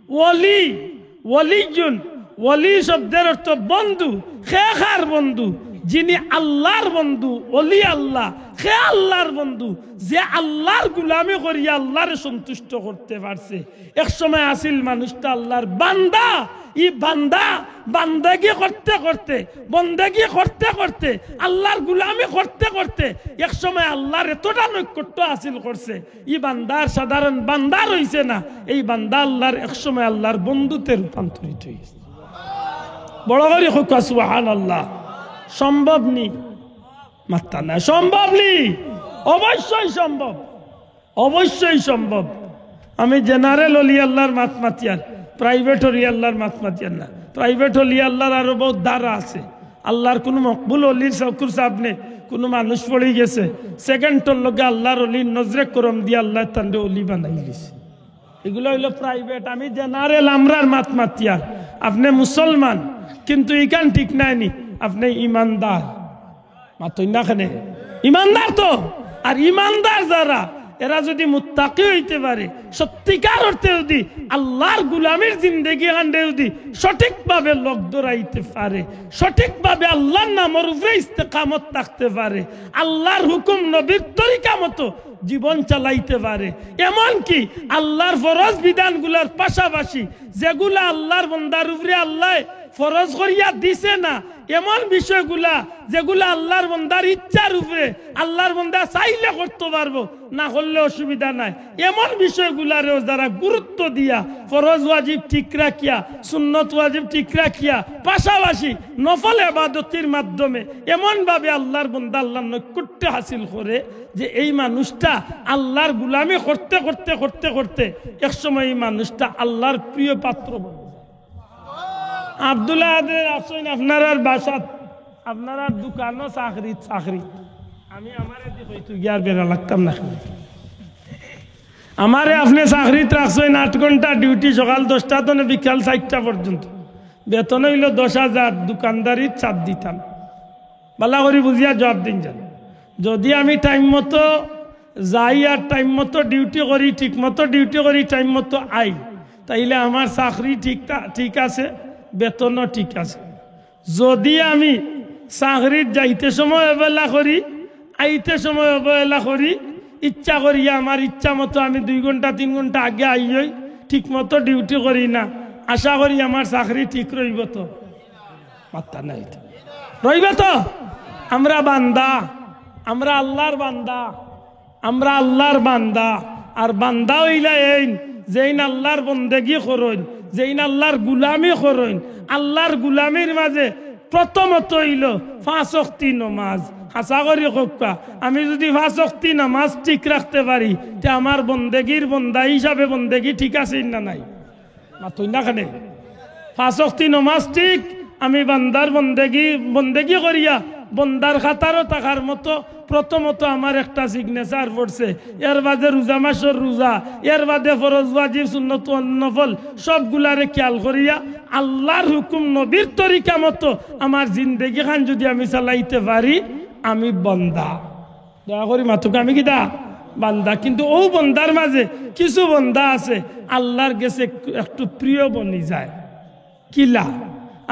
অলি, অলিজুন, অলি শব্দের অর্থ বন্ধু। কে কার বন্ধু? যিনি আল্লার বন্ধু, অলি আল্লাহ। কে আল্লার বন্ধু? যে আল্লার গুলামি করিয়া আল্লারে সন্তুষ্ট করতে পারছে। এক সময় আছিল মানুষটা আল্লার বান্দা, ই বান্দা, বান্দাগি করতে করতে, বন্দেগি করতে করতে, আল্লার গুলামি করতে করতে এক সময় আল্লার এতটা নৈকট্য হাসিল করছে, ই বান্দার সাধারণ বান্দা রইছে না, এই বান্দা আল্লার এক সময় আল্লার বন্ধুতে রূপান্তরিত অইছে। বড় করি কউক্কা সুবহানাল্লাহ। সম্ভব নি? মাত্তা না, সম্ভব নি? অবশ্যই সম্ভব, অবশ্যই সম্ভব। আমি general অলি আল্লার মাত মাতিয়ার, private অলি আল্লার মাত মাতিয়ার না। প্রাইভেট অলি আল্লাহর আরো বউত ধারা আছে। আল্লাহর কুনু মকবুল অলির চকুর সামনে কুনু মানুষ পড়ি গেছে, সেকেন্ডর লগে আল্লাহর অলির নজরে করম দিয়া আল্লায় তানরে অলি বানাই দিছে। ইগুলা অইলো প্রাইভেট। আমি জেনারেল, আমরার মাত মাতিয়ার। আপনে মুসলমান, কিন্তু ইখান ঠিক নায় নি, আপনে ইমানদার। মাতইন না কেনে? ইমানদার তো। আর ইমানদার যারা, এরা যুদি মুত্তাকি অইতে পারে, সত্যিকার অর্থে যুদি আল্লাহর গুলামির জিন্দেগি খানরে যুদি সঠিকভাবে লগ ধরাইতে পারে, সঠিকভাবে আল্লাহর নামর উপরে ইস্তেকামত থাকতে পারে, আল্লাহর হুকুম নবীর তরিকা মতো জীবন চালাইতে পারে, এমনকি আল্লাহর ফরজ বিধানগুলার পাশাপাশি যেগুলা আল্লাহর বন্দার উপরে আল্লায় ফরজ করিয়া দিছে না, এমন বিষয়গুলা যেগুলা আল্লাহর বন্দার ইচ্ছার উপরে, আল্লাহর বন্দা চাইলে করতে পারবো, না করলে অসুবিধা নাই, এমন বিষয়গুলারেও যারা গুরুত্ব দিয়া ফরজ ওয়াজিব ঠিক রাখিয়া, সুন্নত ওয়াজিব ঠিক রাখিয়া, পাশাপাশি নফল এবাদতির মাধ্যমে এমনভাবে আল্লাহর বন্দা আল্লাহর নৈকট্য হাসিল করে যে এই মানুষটা আল্লাহর গুলামি করতে করতে করতে করতে একসময় এই মানুষটা আল্লাহর প্রিয় পাত্র বনে। আব্দুল আহাদরে রাখছইন আপনারার বাসাত, আপনারার দোকানো চাকরিত, চাকরিত। আমি আমারে দি কইতো গিয়ার বেড়া লাগতাম না। আমারে আপনে চাকরিত রাখছইন, আট ঘন্টা ডিউটি, সকাল দশটা তনে বিকাল চাইরটা পর্যন্ত। বেতন অইলো দশ হাজার, দোকানদারিত চার দিতাম। ভালা করি বুঝিয়া জবাব দিন যান। যুদি আমি টাইম মতো যাই আর টাইম মতো ডিউটি করি, ঠিক মতো ডিউটি করি, টাইম মতো আই, তাইলে আমার চাকরি ঠিক থা-, ঠিক আছে, বেতনও ঠিক আছে। যুদি আমি চাকরিত যাইতে সময় অবহেলা করি, আইতে সময় অবহেলা করি, ইচ্ছা করি আমার ইচ্ছা মতো আমি দুই ঘন্টা তিন ঘন্টা আগে আইয়ই, ঠিক মতো ডিউটি করি না, আশা করি আমার চাকরি ঠিক রইবো তো? মাত্তা নাই তো। রইবো তো? আমরা বান্দা, আমরা আল্লাহর বান্দা, আমরা আল্লাহর বান্দা। আর বান্দা অইলা এইন, যেইন আল্লাহর বন্দেগি করইন, যেইন আল্লাহর গুলামি করইন। আল্লাহর গুলামির মাঝে প্রথমত অইলো পাঁচ ওয়াক্তি নমাজ। হাছা করি কউক্কা, আমি যুদি পাঁচ ওয়াক্তি নমাজ ঠিক রাখতে পারি, তে আমার বন্দেগির বন্দা হিসাবে বন্দেগি ঠিক আছে না নাই? মাতইন না কেনে? পাঁচ ওয়াক্তি নমাজ ঠিক, আমি বান্দার বন্দেগি, বন্দেগি করিয়া বন্দার খাতারো থাকার মতো প্রথমত আমার একটা সিগনেচার পড়ছে। এর বাদে রোজা মাসর রোজা, এর বাদে ফরজ ওয়াজিব সুন্নত নফল সবগুলারে খেয়াল করিয়া আল্লাহর হুকুম নবীর তরিকা মতো আমার জিন্দেগি খান যুদি আমি চালাইতে পারি, আমি বন্দা। দয়া করি মাতুক, আমি কিতা? বান্দা। কিন্তু অউ বন্দার মাঝে কিছু বন্দা আছে আল্লাহর গেছে একটু, একটু প্রিয় বনি যায়। কিলা?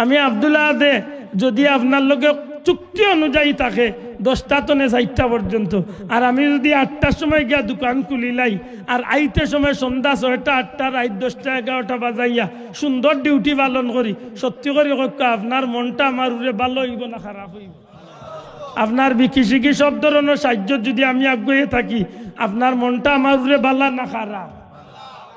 আমি আব্দুল আহাদে যুদি আপনার লগে চুক্তি অনুযায়ী থাকে দশটা তনে চাইরটা পর্যন্ত, আর আমি যুদি আটটার সময় গিয়া দোকান খুলিলাই, আর আইতে সময় সন্ধ্যা ছয়টা, আটটা, রাইত দশটা, এগারোটা বাজাইয়া সুন্দর ডিউটি পালন করি, সত্যি করি কউক্কা, আপনার মনটা আমার উপরে ভালা অইবো না খারাপ অইবো? আপনার বিকি শিকি সব ধরনর সাহায্যত যুদি আমি আগুয়াইয়া থাকি, আপনার মনটা আমার উপরে ভালা না খারাপ?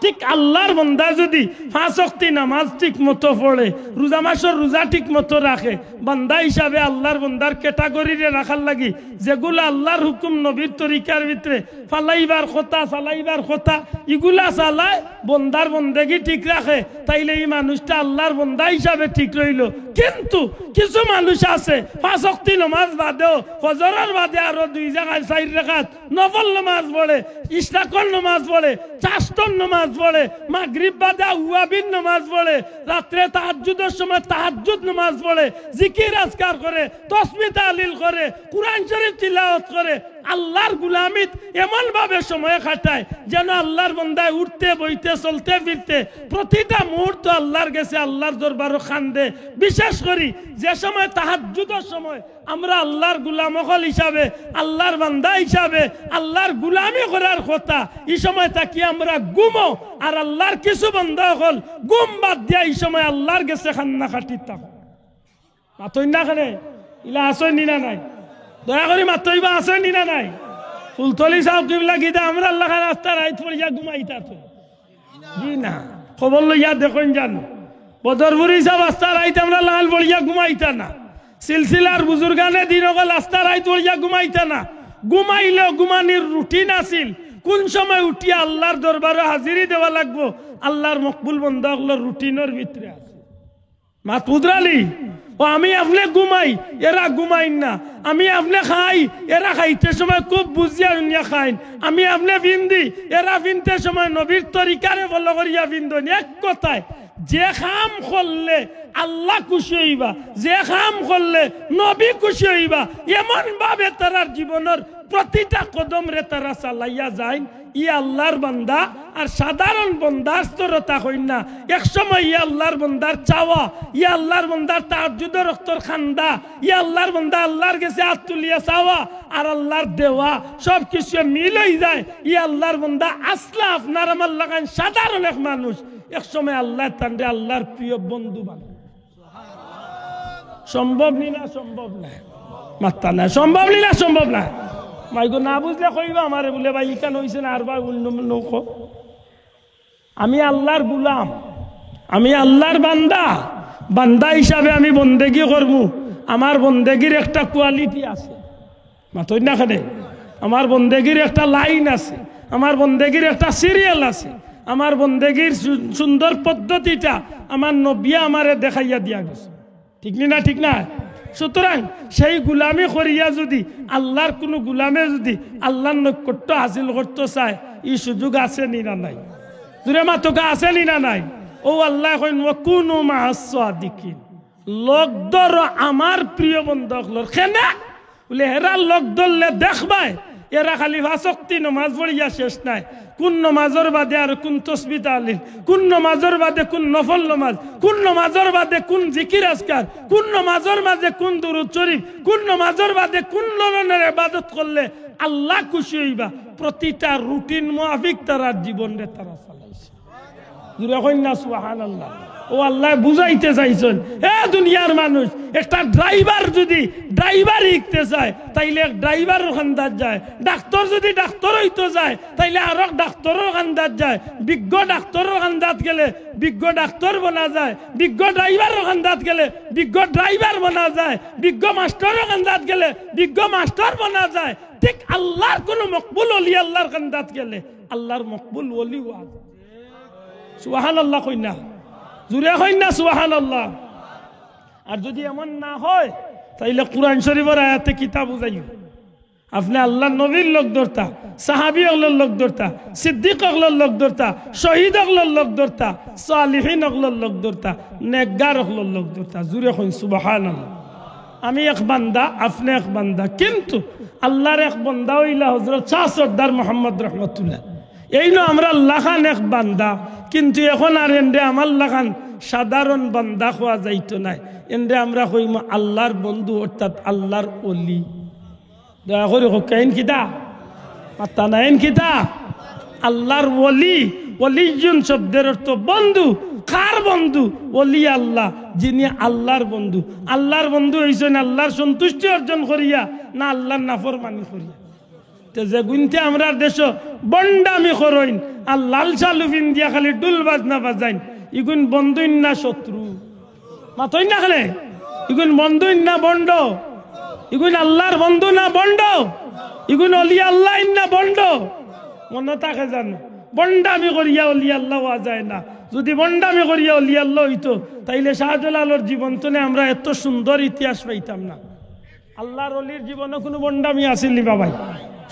ঠিক আল্লাহর বন্দা যুদি পাঁচ ওয়াক্তি নামাজ ঠিক মতো পড়ে, রোজা মাসর রোজা ঠিক মতো রাখে, বান্দা হিসাবে আল্লাহর বন্দার ক্যাটাগরিরে রাখার লাগি যেগুলা আল্লাহর হুকুম নবীর তরিকার ভিতরে ফালাইবার কথা, চালাইবার কথা, ইগুলা চালায়, বন্দার বন্দেগি ঠিক রাখে, তাইলে ই মানুষটা আল্লাহর বন্দা হিসাবে ঠিক রইলো। কিন্তু কিছু মানুষ আছে পাঁচ ওয়াক্তি নমাজ বাদেও, ফজরর বাদে আরো দুই জাগায় চাইর রাকাত নফল নমাজ পড়ে, ইশরাকর নমাজ পড়ে, চাশতর নমাজ পড়ে, মাগরিব বাদে আউয়াবিন নমাজ পড়ে, রাত্রে তাহাজ্জুদর সময় তাহাজ্জুদ নমাজ পড়ে, জিকির আজকার করে, তসবি তাহলিল করে, কুরআন শরীফ তিলাওয়াত করে, আল্লাহর গুলামিত এমন ভাবে সময় কাটায় যেন আল্লাহর বন্দায় উঠতে বইতে চলতে ফিরতে প্রতিটা মুহূর্ত আল্লাহর গেছে আল্লাহর দরবারো কান্দে। বিশেষ করি যে সময় তাহাজ্জুদর সময় আমরা আল্লাহর গুলাম অকল হিসাবে, আল্লাহর বান্দা হিসাবে আল্লাহর গুলামি করার কথা, ই সময় থাকি আমরা ঘুমো, আর আল্লাহর কিছু বান্দা অকল ঘুম বাদ দিয়া ই সময় আল্লাহর গেছে কান্না কাটিত থাকো। মাতইন না কেনে? ইলা আছইন নি না নাই? দয়া করি মাতইবা, আছইন নি না নাই? ফুলতলি সাব কিবলা গিদা আমরার লাখান আস্তা রাইত পড়িয়া ঘুমাইতা তো? জি না। খবর লইয়া দেখইন যান। বদরপুরি সাব আস্তা রাইত আমরার লাখান পড়িয়া ঘুমাইতা না। সিলসিলার বুজুর্গানে দিন অকল আস্তা রাইত পড়িয়া ঘুমাইতা না। ঘুমাইলেও ঘুমানির রুটিন আছিল। কুন সময় উঠিয়া আল্লাহর দরবারো হাজিরি দেওয়া লাগবো, আল্লাহর মকবুল বন্দা অকলর রুটিনর ভিতরে আছে। মাত বুঝরানি? ও আমি আপনে ঘুমাই, এরা ঘুমাইন না। আমি আপনে খাই, এরা খাইতে সময় খুব বুঝিয়া হুনিয়া খাইন। আমি আপনে ফিন্দি, এরা ফিনতে সময় নবীর তরিকারে ফলো করিয়া ফিন্দইন। এক কথায়, যে কাম করলে আল্লাহ খুশি অইবা, যে কাম করলে নবী খুশি অইবা, এমন ভাবে তারার জীবনর প্রতিটা কদমরে তারা চালাইয়া যাইন। ই আল্লাহর বান্দা আর সাধারণ বান্দার স্তরতা কইন না। এক সময় ই আল্লাহর বান্দার চাওয়া, ই আল্লাহর বান্দার তাহাজ্জুদর অক্তর কান্দা, ই আল্লাহর বান্দা আল্লাহর গেছে আত তুলিয়া চাওয়া আর আল্লাহর দেওয়া সব কিছু মিল অই যায়। ই আল্লাহর বান্দা আছলা আপনার আমার লাখান সাধারণ এক মানুষ, এক সময় আল্লায় তানরে আল্লাহর প্রিয় বন্ধু বানাইন। সম্ভব নি না? সম্ভব নায়। মাত্তা নায়। সম্ভব নি না? সম্ভব নায়। মাইগো, না বুঝলে কইবা আমারে, বুলে, "ভাই, ইখান অইছে না, আর ভাই অন্য অন্য কও।" আমি আল্লাহর গুলাম, আমি আল্লাহর বান্দা। বান্দা হিসাবে আমি বন্দেগি করমু। আমার বন্দেগির একটা কোয়ালিটি আছে, মাতইন না কেনে? আমার বন্দেগির একটা লাইন আছে, আমার বন্দেগির একটা সিরিয়াল আছে, আমার বন্দেগির সু-, সুন্দর পদ্ধতিটা আমার নবিয়ে আমারে দেখাইয়া দিয়া গেছে। ঠিক নি না? ঠিক না? সুতরাং সেই গুলামি করিয়া যদি আল্লাহর কুনু গুলামে যদি আল্লাহর নৈকট্য হাসিল করতো চায়, ই সুযোগ আছে নি না নাই? জুরে মাতউক্কা, আছে নি না নাই? ও আল্লায় কইন, "ওয়াকুনু মাআস সাদিকিন।" লগ ধরো আমার প্রিয় বন্ধু অকলর। কেনে? বুলে, "হেরার লগ ধরলে দেখবায়, এরা খালি পাঁচ ওয়াক্তি নমাজ পড়িয়া শেষ নায়। কুন নমাজর বাদে আর কুন তসবি তাহলিল, কুন নমাজর বাদে কুন নফল নমাজ, কুন নমাজর বাদে কুন জিকির আজকার, কুন নমাজর মাঝে কুন দুরুদ শরিফ, কুন নমাজর বাদে কুন ধরনর ইবাদত করলে আল্লাহ খুশি অইবা।" প্রতিটা রুটিন মুআফিক তারার জীবনরে তারা চালাইছে। জুরে কইন না সুবহানাল্লাহ। ও আল্লায় বুঝাইতে চাইছইন, এ দুনিয়ার মানুষ, একটা ড্রাইভার যদি ড্রাইভার হিকতে চায়, তাইলে এক ড্রাইভারর কান্দাত যায়। ডাক্তর যদি ডাক্তর অইতো চায়, তাইলে আরক ডাক্তরর কান্দাত যায়। বিজ্ঞ ডাক্তরর কান্দাত গেলে বিজ্ঞ ডাক্তর বনা যায়, বিজ্ঞ ড্রাইভারর কান্দাত গেলে বিজ্ঞ ড্রাইভার বনা যায়, বিজ্ঞ মাস্টরর কান্দাত গেলে বিজ্ঞ মাস্টর বনা যায়। ঠিক আল্লাহর কুনু মকবুল ওলি আল্লাহর কান্দাত গেলে আল্লাহর মকবুল ওলি অওয়া যায়। সুবহানাল্লাহ কইন না, জুরে কইন না সুবহানাল্লাহ। আর যদি এমন না অয়, তাইলে কুরআন শরিফর আয়াতে কিতা বুঝাইও? আপনে আল্লাহর নবীর লগ ধরতা, সাহাবী অকলর লগ ধরতা, সিদ্দিক অকলর লগ ধরতা, শহীদ অকলর লগ ধরতা, সালিহিন অকলর লগ ধরতা, নেকগার অকলর লগ ধরতা। জুরে কইন সুবহানাল্লাহ। আমি এক বান্দা, আপনে এক বান্দা, কিন্তু আল্লাহর এক বান্দা অইলা হযরত শাহ সর্দার মোহাম্মদ রহমতুল্লাহ। এইন আমরার লাখান এক বান্দা, কিন্তু এখন আর এনরে আমার লাখান সাধারণ বান্দা কওয়া যাইতো নায়। এনরে আমরা কইমু আল্লাহর বন্ধু, অর্থাৎ আল্লাহর ওলি। দয়া করি কউক্কা, এইন কিতা? মাত্তা না, এইন কিতা? আল্লাহর ওলি। ওলিয়ুন শব্দের অর্থ বন্ধু। কার বন্ধু? ওলি আল্লাহ, যিনি আল্লাহর বন্ধু। আল্লাহর বন্ধু অইছইন আল্লাহর সন্তুষ্টি অর্জন করিয়া না আল্লাহর নাফরমানি করিয়া? তে যেগুইন্তে আমরার দেশো ভন্ডামি করইন আর লাল শালু ফিন্দিয়া খালি ঢুল বাজনা বাজাইন, ইগুইন বন্ধুইন না শত্রু? মাতইন না কেনে? ইগুইন বন্ধুইন না ভন্ড? ইগুইন আল্লাহর বন্ধু না ভন্ড? ইগুইন ওলি আল্লাহইন না ভন্ড? মনো থাকে জানো, ভন্ডামি করিয়া ওলি আল্লাহ অওয়া যায় না। যদি ভন্ডামি করিয়া ওলি আল্লাহ অইতো, তাইলে শাহজালালর জীবন তনে আমরা এত সুন্দর ইতিহাস পাইতাম না। আল্লাহর ওলির জীবনো কুনু ভন্ডামি আছিল নি বা ভাই?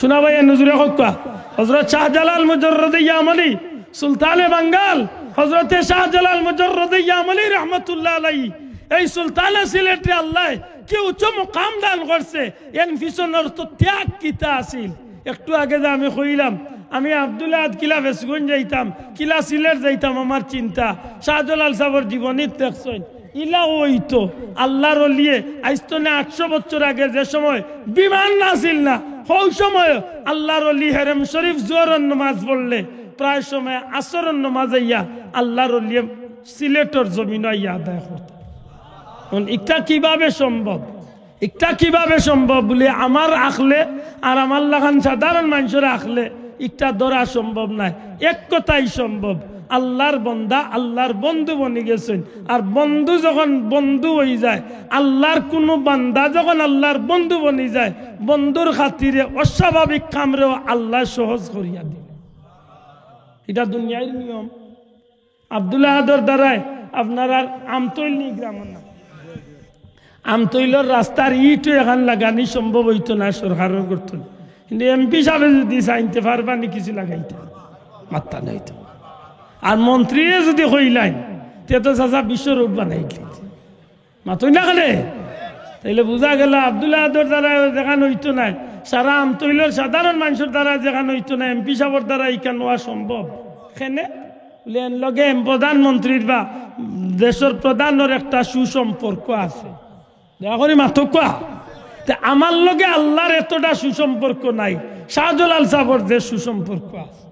শুনা ভাই, এ নজরে কউক্কা। হযরত শাহজালাল মুজাররদে ইয়ামনি, সুলতানে বাঙ্গাল, হযরতে শাহজালাল মুজাররদে ইয়ামনি রহমতুল্লাহ আলাইহি, এই সুলতানে সিলেটরে আল্লায় কি উচ্চ মুকাম দান করছে, এন পিছনর তো ত্যাগ কিতা আছিল। একটু আগে যে আমি কইলাম, আমি আব্দুল আহাদ কিলা ফেঞ্চুগঞ্জ যাইতাম, কিলা সিলেট যাইতাম, আমার চিন্তা। শাহজালাল সাবর জীবনীত দেখছইন, ইলা অইতো আল্লাহর ওলিয়ে আইজ তনে আটশো বছর আগে যে সময় বিমান আছিল না, হউ সময় আল্লাহর ওলি হেরেম শরীফ জোহরর নমাজ পড়লে প্রায় সময় আসরর নমাজ আইয়া আল্লাহর ওলিয়ে সিলেটর জমিনো আইয়া আদায় করতা। এখন ইটা কিভাবে সম্ভব? ইটা কিভাবে সম্ভব বুলে আমার আখলে আর আমার লাখান সাধারণ মানষর আখলে ইটা ধরা সম্ভব নায়। এক কথাই সম্ভব, আল্লাহর বান্দা আল্লাহর বন্ধু বনি গেছইন। আর বন্ধু যখন বন্ধু অইযায়, আল্লাহর কুনু বান্দা যখন আল্লাহর বন্ধু বনি যায়, বন্ধুর খাতিরে অস্বাভাবিক কামরেও আল্লায় সহজ করিয়া দিন। ইটা দুনিয়ার নিয়ম। আব্দুল আহাদর দ্বারায় আপনারার আমতৈল নি গ্রামর নাম? আমতৈলর রাস্তার ইটও এখান লাগানি সম্ভব অইতো না, সরকারর করতো না। কিন্তু এমপি সাবে যদি চাইন তে পারবা নি কিছু লাগাইতা? মাত্তা নাই তো। আর মন্ত্রীয়ে যদি কইলাইন, তে তো চাচা বিশ্ব রোড বানাই দিলেন। মাতই না কেনে? তাইলে বুঝা গেল আব্দুল আহাদর দ্বারা যেখান অইতো নায়, সারা আমতৈলর সাধারণ মানষর দ্বারা যেখান অইতো নায়, এমপি সাবর দ্বারা ইখান অওয়া সম্ভব। কেনে? বুলে, এন লগে এম প্রধানমন্ত্রীর বা দেশর প্রধানর একটা সুসম্পর্ক আছে। দয়া করি মাতউক্কা। তে আমার লগে আল্লার এতটা সুসম্পর্ক নাই, শাহজালাল সাবর যে সুসম্পর্ক আছে।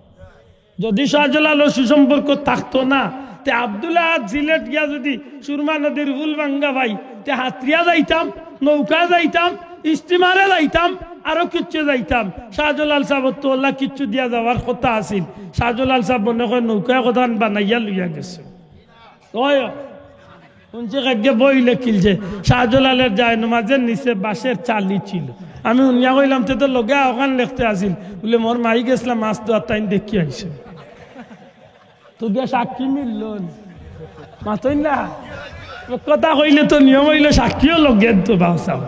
যদি শাহজালালর সুসম্পর্ক থাকতো না, তে আব্দুল আহাদ সিলেট গিয়া যদি সুরমা নদীর পুল ভাঙ্গা পাই, তে হাতরিয়া যাইতাম, নৌকা যাইতাম, স্টিমারে যাইতাম, আরো কিচ্ছু যাইতাম। শাহজালাল সাবর তো অলা কিচ্ছু দিয়া যাওয়ার কথা আছিল। শাহজালাল সাব মনে কয় নৌকা কদান বানাইয়া লইয়া গেছে। অয়, হুনছি কাইজ্জে বই লেখিল যে শাহজালালর জায়নমাজর নিচে বাঁশর চালি ছিল। আমি হুনিয়া কইলাম, তে তো লগে অখান লেখতে আছিল। বুলে, মোর মাই গেছলা মাছ ধওয়াত, তাইন দেখি আইছে। তো গিয়া সাক্ষী মিলল নি? মাতইন না। এক কথা কইলে তো নিয়ম অইলো সাক্ষীও লগে তো বাঁচাও।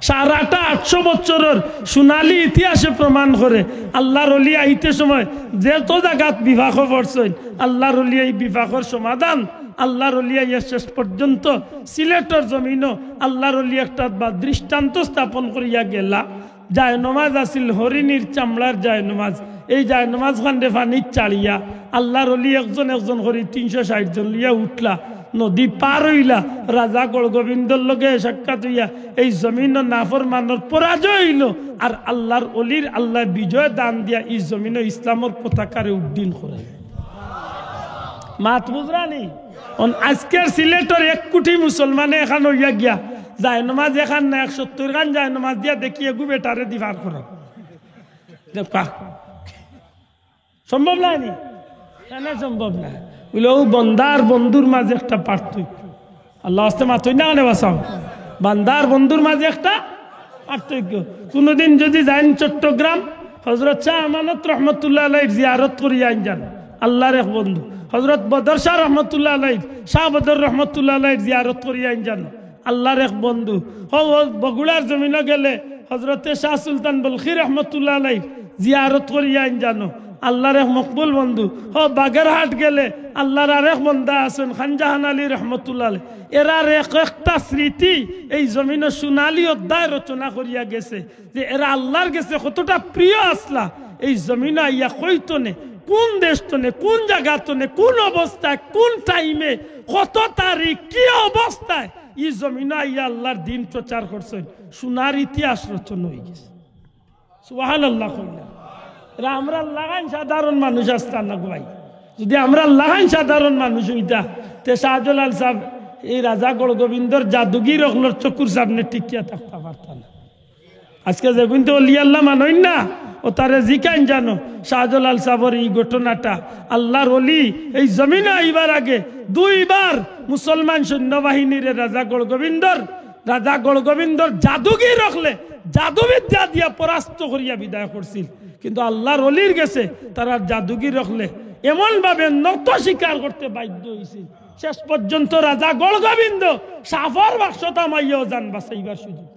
সারাটা আটশো বছরর সোনালী ইতিহাসে প্রমাণ করে, আল্লার অলি আইতে সময় যত জাগাত বিপাকো পড়ছইন, আল্লার অলি এই বিপাকর সমাধান, আল্লার অলি আইয়া শেষ পর্যন্ত সিলেটর জমিনো আল্লার অলি একটা বা দৃষ্টান্ত স্থাপন করিয়া গেলা। জায়নমাজ আছিল হরিণীর চামড়ার জায়নমাজ। এই জায়নমাজ খানরে পানিত ছাড়িয়া আল্লার অলি একজন একজন করি তিনশো ষাইট জন লইয়া উঠলা, নদী পার অইলা, রাজা গৌড়গোবিন্দর লগে সাক্ষাৎ অইয়া এই জমিনো নাফরমানর পরাজয় অইলো, আর আল্লার অলির আল্লায় বিজয় দান দিয়া এই জমিনো ইসলামর পতাকারে উড্ডীন করাইল। মাত বুঝরা নি? অন আইজকের সিলেটর এক কোটি মুসলমানে এখান অইয়া গিয়া জায়নমাজ এখান না, এক সত্তইর খান জায়নমাজ দিয়া দেখি এগু বেটারে দি পার করাও। দেখবা। সম্ভব নায় নি? কেনে সম্ভব নায়? বুলে, অউ বান্দার বন্ধুর মাঝে একটা পার্থক্য। আল্লার ওয়াস্তে মাতইন না কেনে বাঁচাও। বান্দার বন্ধুর মাঝে একটা পার্থক্য। কুনুদিন যদি যাইন চট্টগ্রাম, হজরত শাহ আমানত রহমতুল্লাহ আলাইহির জিয়ারত করিয়া আইন যান, আল্লার এক বন্ধু। হজরত বদর শাহ রহমতুল্লাহ আলাইহির, শাহ বদর রহমতুল্লাহ আলাইহির জিয়ারত করিয়া আইন যান, আল্লার এক বন্ধু। হউ, হউ বগুড়ার জমিনো গেলে হজরতে শাহ সুলতান বলখি রহমতুল্লাহ আলাইহির জিয়ারত করিয়া আইন যানো, আল্লার এক মকবুল বন্ধু। হউ বাগেরহাট গেলে আল্লার আরেক বন্দা আছইন খানজাহান আলী রহমতুল্লাহ আলাইহি। এরার এক একটা স্মৃতি এই জমিনো সোনালী অধ্যায় রচনা করিয়া গেছে, যে এরা আল্লার গেছে কতটা প্রিয় আছলা। এই জমিনো আইয়া কইতো নে, কুন দেশ তনে, কুন জাগা তনে, কুন অবস্থায়, কুন টাইমে, কত তারিখ, কি অবস্থায় ই জমিনো আইয়া আল্লার দিন প্রচার করছইন, সোনার ইতিহাস রচনা অইগেছে। সুবহানাল্লাহ কইলা। এরা আমরার লাখান সাধারণ মানুষ আছলা না গো ভাই। যদি আমরার লাখান সাধারণ মানুষ অইতা, তে শাহজালাল সাব এই রাজা গৌড়গোবিন্দর জাদুগির অকলর চকুর সামনে টিকিয়া থাকতা পারতা না। আইজকে যেগুইন্তে অলি আল্লা মানইন না, অতারে জিকাইন যানো, শাহজালাল সাবর ই ঘটনাটা, আল্লার অলি এই জমিনো আইবার আগে দুইবার মুসলমান সৈন্যবাহিনীরে রাজা গৌড়গোবিন্দর, রাজা গৌড়গোবিন্দর জাদুগির অকলে জাদুবিদ্যা দিয়া পরাস্ত করিয়া বিদায় করছিল। কিন্তু আল্লার অলির গেছে তারার জাদুগির অকলে এমনভাবে নত স্বীকার করতে বাধ্য অইছিল, শেষ পর্যন্ত রাজা গৌড়গোবিন্দ সাফর বাক্সত হামাইয়াও জান বাঁচাইবার সুযোগ।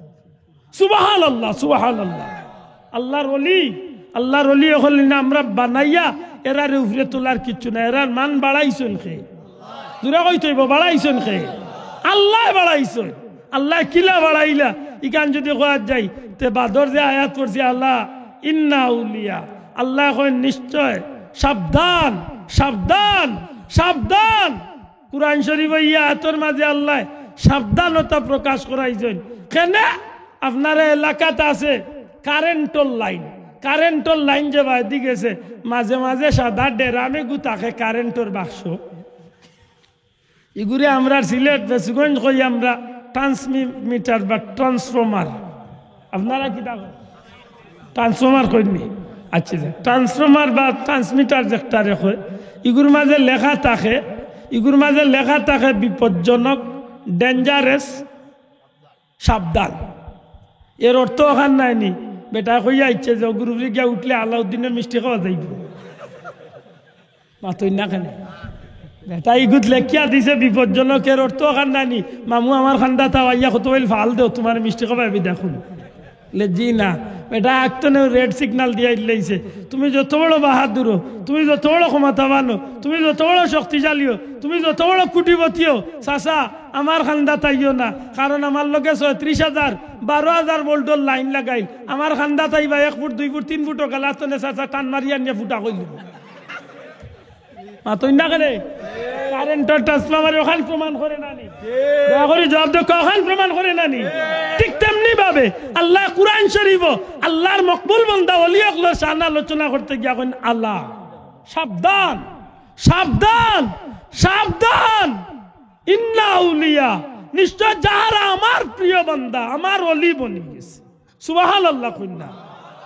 সুবহানাল্লাহ, সুবহানাল্লাহ। আল্লার অলি, আল্লার অলি অকলরে আমরা বানাইয়া এরারে উপরে তুলার কিচ্ছু না। এরার মান বাড়াইছইন কে? জুরে কইতে অইবো, বাড়াইছইন কে? আল্লায় বাড়াইছইন। আল্লায় কিলা বাড়াইলা? ইখান যদি কওয়াত যাই, তে বাদর যে আয়াত পড়ছি, আলা ইন্না আউলিয়া, আল্লায় কইন নিশ্চয়, সাবধান, সাবধান, সাবধান। কুরআন শরীফো ই আয়াতর মাঝে আল্লায় সাবধানতা প্রকাশ করাইছইন। কেনে? আপনারার এলাকাত আছে কারেন্টর লাইন, কারেন্টর লাইন যে বায়দি গেছে, মাঝে মাঝে সাদা ডেরাম এগু থাকে কারেন্টর বাক্স। ইগুরে আমরার সিলেট বেসুগঞ্জ কই আমরা ট্রান্সমিটার বা ট্রান্সফর্মার। আপনারা কিতা কইন? ট্রান্সফর্মার কইন নি? আচ্ছা, আচ্ছা। ট্রান্সফর্মার বা ট্রান্সমিটার যেটারে কয়, ইগুর মাঝে লেখা থাকে, ইগুর মাঝে লেখা থাকে বিপজ্জনক, dangerous, সাবধান। এর অর্থ অখান নায় নি, বেটায় কইয়া আইছে যে অগুর উপরে গিয়া উঠলে আলাউদ্দিনর মিষ্টি খাওয়া যাইবো। মাতইন না কেনে? বেটা ইগুত লেখিয়া দিছে বিপজ্জনক, এর অর্থ অখান নানি, "মামু আমার কান্দাত আও, আইয়া কতবাইল ফাল দেও, তুমারে মিষ্টি খাবাই আমি দেখুন।" লে, "জি না।" বেটা আগ থনে রেড সিগনাল দিয়া ইল্লাইছে, "তুমি যত বড় বাহাদুর অও, তুমি যত বড় ক্ষমতাবান অও, তুমি যত বড় শক্তিশালী অও, তুমি যত বড় কোটিপতি অও, চাচা, আমার কান্দাত আইও না, কারণ আমার লগে ছয়ত্রিশ হাজার, বারো হাজার ভোল্টর লাইন লাগাইল, আমার কান্দাত আইবা এক ফুট, দুই ফুট, তিন ফুটর গালাত থনে চাচা টান মারি আনিয়া ফুটা করিলিমু।" মাতইন না কেনে? কারেন্টর ট্রান্সফরমারে অখান প্রমাণ করে না নি? দয়া করি জবাব দেউক্কা, অখান প্রমাণ করে না নি? ঠিক তেমনি ভাবে আল্লায় কুরআন শরীফো আল্লার মকবুল বান্দা অলি অকলর শান আলোচনা করতে গিয়া কইন, "আলা, সাবধান, সাবধান, সাবধান, ইন্না আউলিয়া, নিশ্চয় যাহারা আমার প্রিয় বান্দা, আমার অলি বনি গেছে।" সুবহানাল্লাহ কইন না?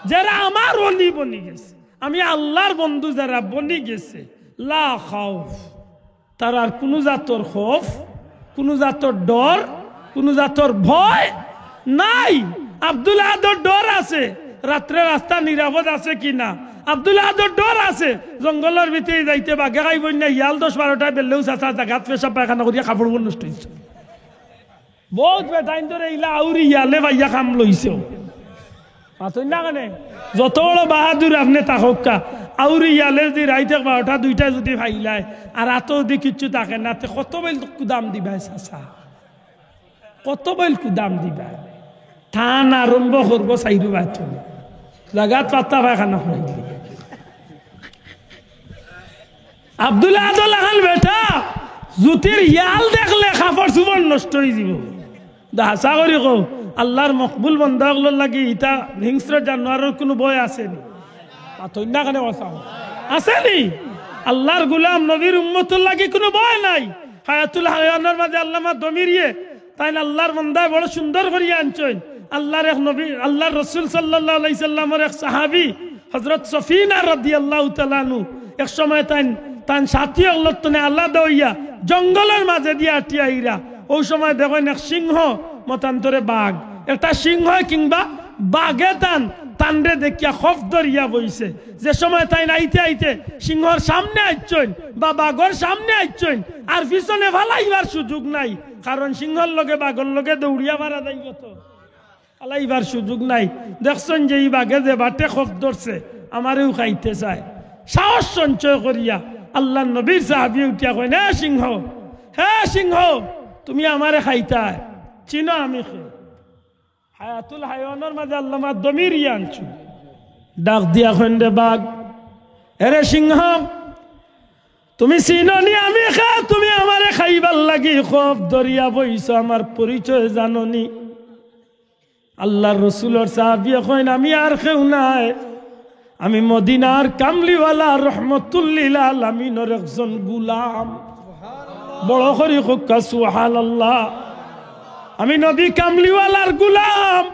যারা আমার অলি বনি গেছে, আমি আল্লার বন্ধু যারা বনি গেছে, লা খাউফ, তারার কুনু জাতর খৌফ, কুনু জাতর ডর, কুনু জাতর ভয় নাই। আব্দুল আহাদর ডর আছে, রাত্রে রাস্তা নিরাপদ আছে কি না? আব্দুল আহাদর ডর আছে, জঙ্গলর ভিতরে যাইতে বাঘে খাইবো না, হিয়াল দশ বারোটায় বেললেও চাচা জাগাত পেশাব পায়খানা করিয়া কাপড় নষ্ট অইছে। বউত বেটাইন্তরে ইলা আউরি হিয়ালে পাইয়া কাম লইছে। মাতইন না কেনে? যত বড় বাহাদুর আপনে থাকউক্কা, আউরি হিয়ালে যদি রাইত এক বারোটা দুইটায় যদি পাইলায়, আর আতো যদি কিচ্ছু থাকে না, তে কতবাইল কুদাম দিবায় চাচা? কতবাইল কুদাম দিবায়? টান আরম্ভ করবো চাইরোবায় থনে। জাগাত পাত্তা পায়খানা করাইলি। আব্দুল আহাদর লাখান বেটা, জুতির হিয়াল দেখলে কাপড় চুপড় নষ্ট অইযিবো। দা হাছা করি কও, আল্লার মকবুল বান্দা অকলর লাগি ইতা হিংস্র জানোয়ারর কুনু ভয় আছে নি? মাতইন না কেনে? আছে নি? আল্লার গুলাম নবীর উম্মতর লাগি কুনু ভয় নাই। হায়াতুল হায়াওয়ানর মাঝে আল্লামা দমিরিয়ে তাইন আল্লার বান্দায় বড় সুন্দর করিয়া আনছইন। আল্লার এক নবী, আল্লার রসুল সাল্লাল্লাহু আলাইহি সাল্লামর এক সাহাবী হযরত সফিনা রাদিয়াল্লাহু তাআলা আনহু এক সময় তাইন, তান সাথী অকলর তনে আলাদা অইয়া জঙ্গলর মাঝে দিয়া আটিয়া আইরা। অউ সময় দেখইন এক সিংহ, মতান্তরে বাঘ, একটা সিংহ কিংবা বাঘে তান, তানরে দেখিয়া খফ ধরিয়া বইছে। যে সময় তাইন আইতে আইতে সিংহর সামনে আইছইন বা বাঘর সামনে আইছইন, আর পিছনে ফালাইবার সুযোগ নাই, কারণ সিংহর লগে বাঘর লগে দৌড়িয়া পারা যাইবো তো। ফালাইবার সুযোগ নাই। দেখছইন যে ই বাঘে যে বাটে খফ ধরছে, আমারেউ খাইতে চায়। সাহস সঞ্চয় করিয়া আল্লার নবীর সাহাবী উঠিয়া কইন, "হে সিংহ, হে সিংহ, তুমি আমারে খাইতায়, চিনো আমি কে?" হায়াতুল হায়াওয়ানর মাঝে আল্লামা দমিরিয়ে আনছইন। ডাক দিয়া কইন, "রে বাঘ, এরে সিংহ, তুমি চিনো নি আমি কে? তুমি আমারে খাইবার লাগি খফ ধরিয়া বইছো, আমার পরিচয় জানো নি?" আল্লার রসুলর সাহাবীয়ে কইন, "আমি আর কেউ নায়, আমি মদিনার কামলিওয়ালা রহমতুল্লিল আলামিনর একজন গুলাম।" বড় করি কউক্কা সুবহানাল্লাহ। আমি নবী কামলিওয়ালার গুলাম,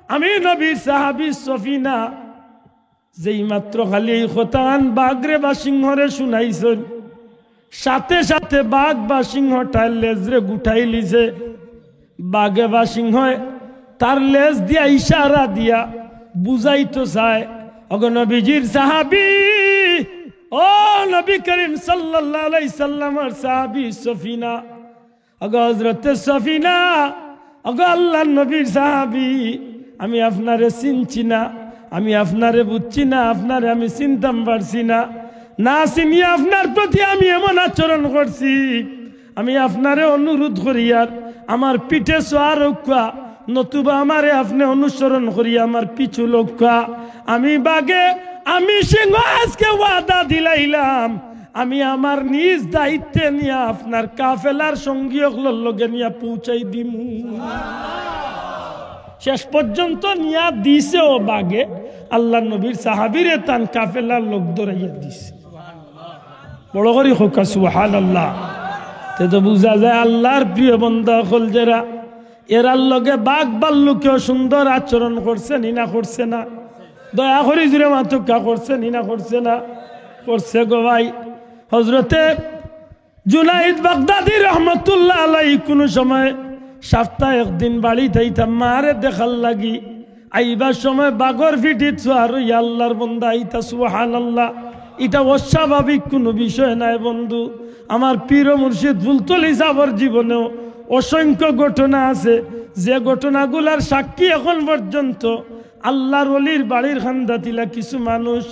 আমি নবীর সাহাবী সফিনা। যেই মাত্র খালি এই কথাখান বাঘরে বা সিংহরে শুনাইছইন, সাথে সাথে বাঘ বা সিংহটায় লেজরে গুটাইলিছে। বাঘে বা সিংহে তার লেজ দিয়া ইশারা দিয়া বুঝাইতো চায়, "ওগো নবীজির সাহাবী, ও নবী করিম সাল্লাল্লাহু আলাইহি সাল্লামর সাহাবী সফিনা, ওগো হযরতে সফিনা, ওগো আল্লার নবীর সাহাবী, আমি আপনারে চিনছি না, আমি আপনারে বুঝছি না, আপনারে আমি চিনতাম পারছি না। না চিনিয়া আপনার প্রতি আমি এমন আচরণ করছি, আমি আপনারে অনুরোধ করিয়ার আমার পিঠে সওয়ার অউক্কা, নতুবা আমারে আপনে অনুসরণ করিয়া আমার পিছু লউক্কা।" আমি বাঘে, আমি সিংহ আজকে ওয়াদা দিলাইলাম, আমি আমার নিজ দায়িত্বে নিয়া আপনার কাফেলার সঙ্গী অকলর লগে নিয়া পৌঁছাই দিমু। শেষ পর্যন্ত নিয়া দিছেও বাঘে, আল্লার নবীর সাহাবীরে তান কাফেলার লগ ধরাইয়া দিছে। বড় করি কউক্কা সুবহানাল্লাহ। তে তো বুঝা যায় আল্লার প্রিয় বান্দা অকল যেরা, এরার লগে বাঘ ভাল্লুকেও সুন্দর আচরণ করছে নি না করছে না? দয়া করি জুরে মাতউক্কা, করছে নি না করছে না? করছে গো ভাই। হযরতে জুনাইদ বাগদাদী রহমতুল্লাহ আলাইহি কুনু সময় সপ্তাহে একদিন বাড়িত আইতা মারে দেখার লাগি। আইবার সময় বাঘর পিঠিত সওয়ার অইয়া আল্লার বান্দা আইতা, সুবহানাল্লাহ। ইটা অস্বাভাবিক কুনু বিষয় নায় বন্ধু। আমার পীর ও মুর্শিদ ফুলতলি সাবর জীবনেও অসংখ্য ঘটনা আছে, যে ঘটনাগুলার সাক্ষী এখন পর্যন্ত আল্লার অলির বাড়ির খান্দাতিলা কিছু মানুষ,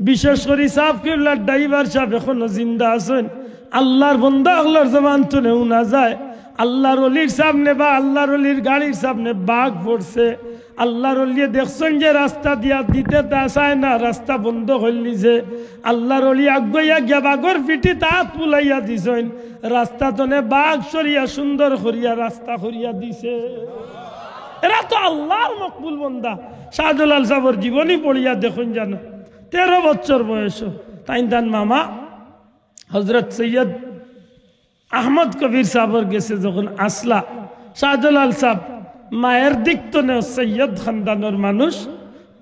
বিশেষ করি সাব কিবলার ড্রাইভার সাব এখনো জিন্দা আছইন। আল্লার বন্দা অকলর জবান তনে হুনা যায়, আল্লার অলির সামনে বা আল্লার অলির গাড়ির সামনে বাঘ পড়ছে, আল্লার অলিয়ে দেখছইন যে রাস্তা দিয়া দিতে তা চায় না, রাস্তা বন্ধ করিলিছে। আল্লার অলি আগুয়াইয়া গিয়া বাঘর পিঠিত আত বুলাইয়া দিছইন, রাস্তা তনে বাঘ সরিয়া সুন্দর করিয়া রাস্তা করিয়া দিছে। এরা তো আল্লার মকবুল বন্দা। শাহজালাল সাবর জীবনী পড়িয়া দেখইন জানো, তেরো বছর বয়স, তাইন তান মামা হজরত সৈয়দ আহমদ কবির সাবর গেছে যখন আছলা, শাহজালাল সাব মায়ের দিক তনেও সৈয়দ খানদানর মানুষ,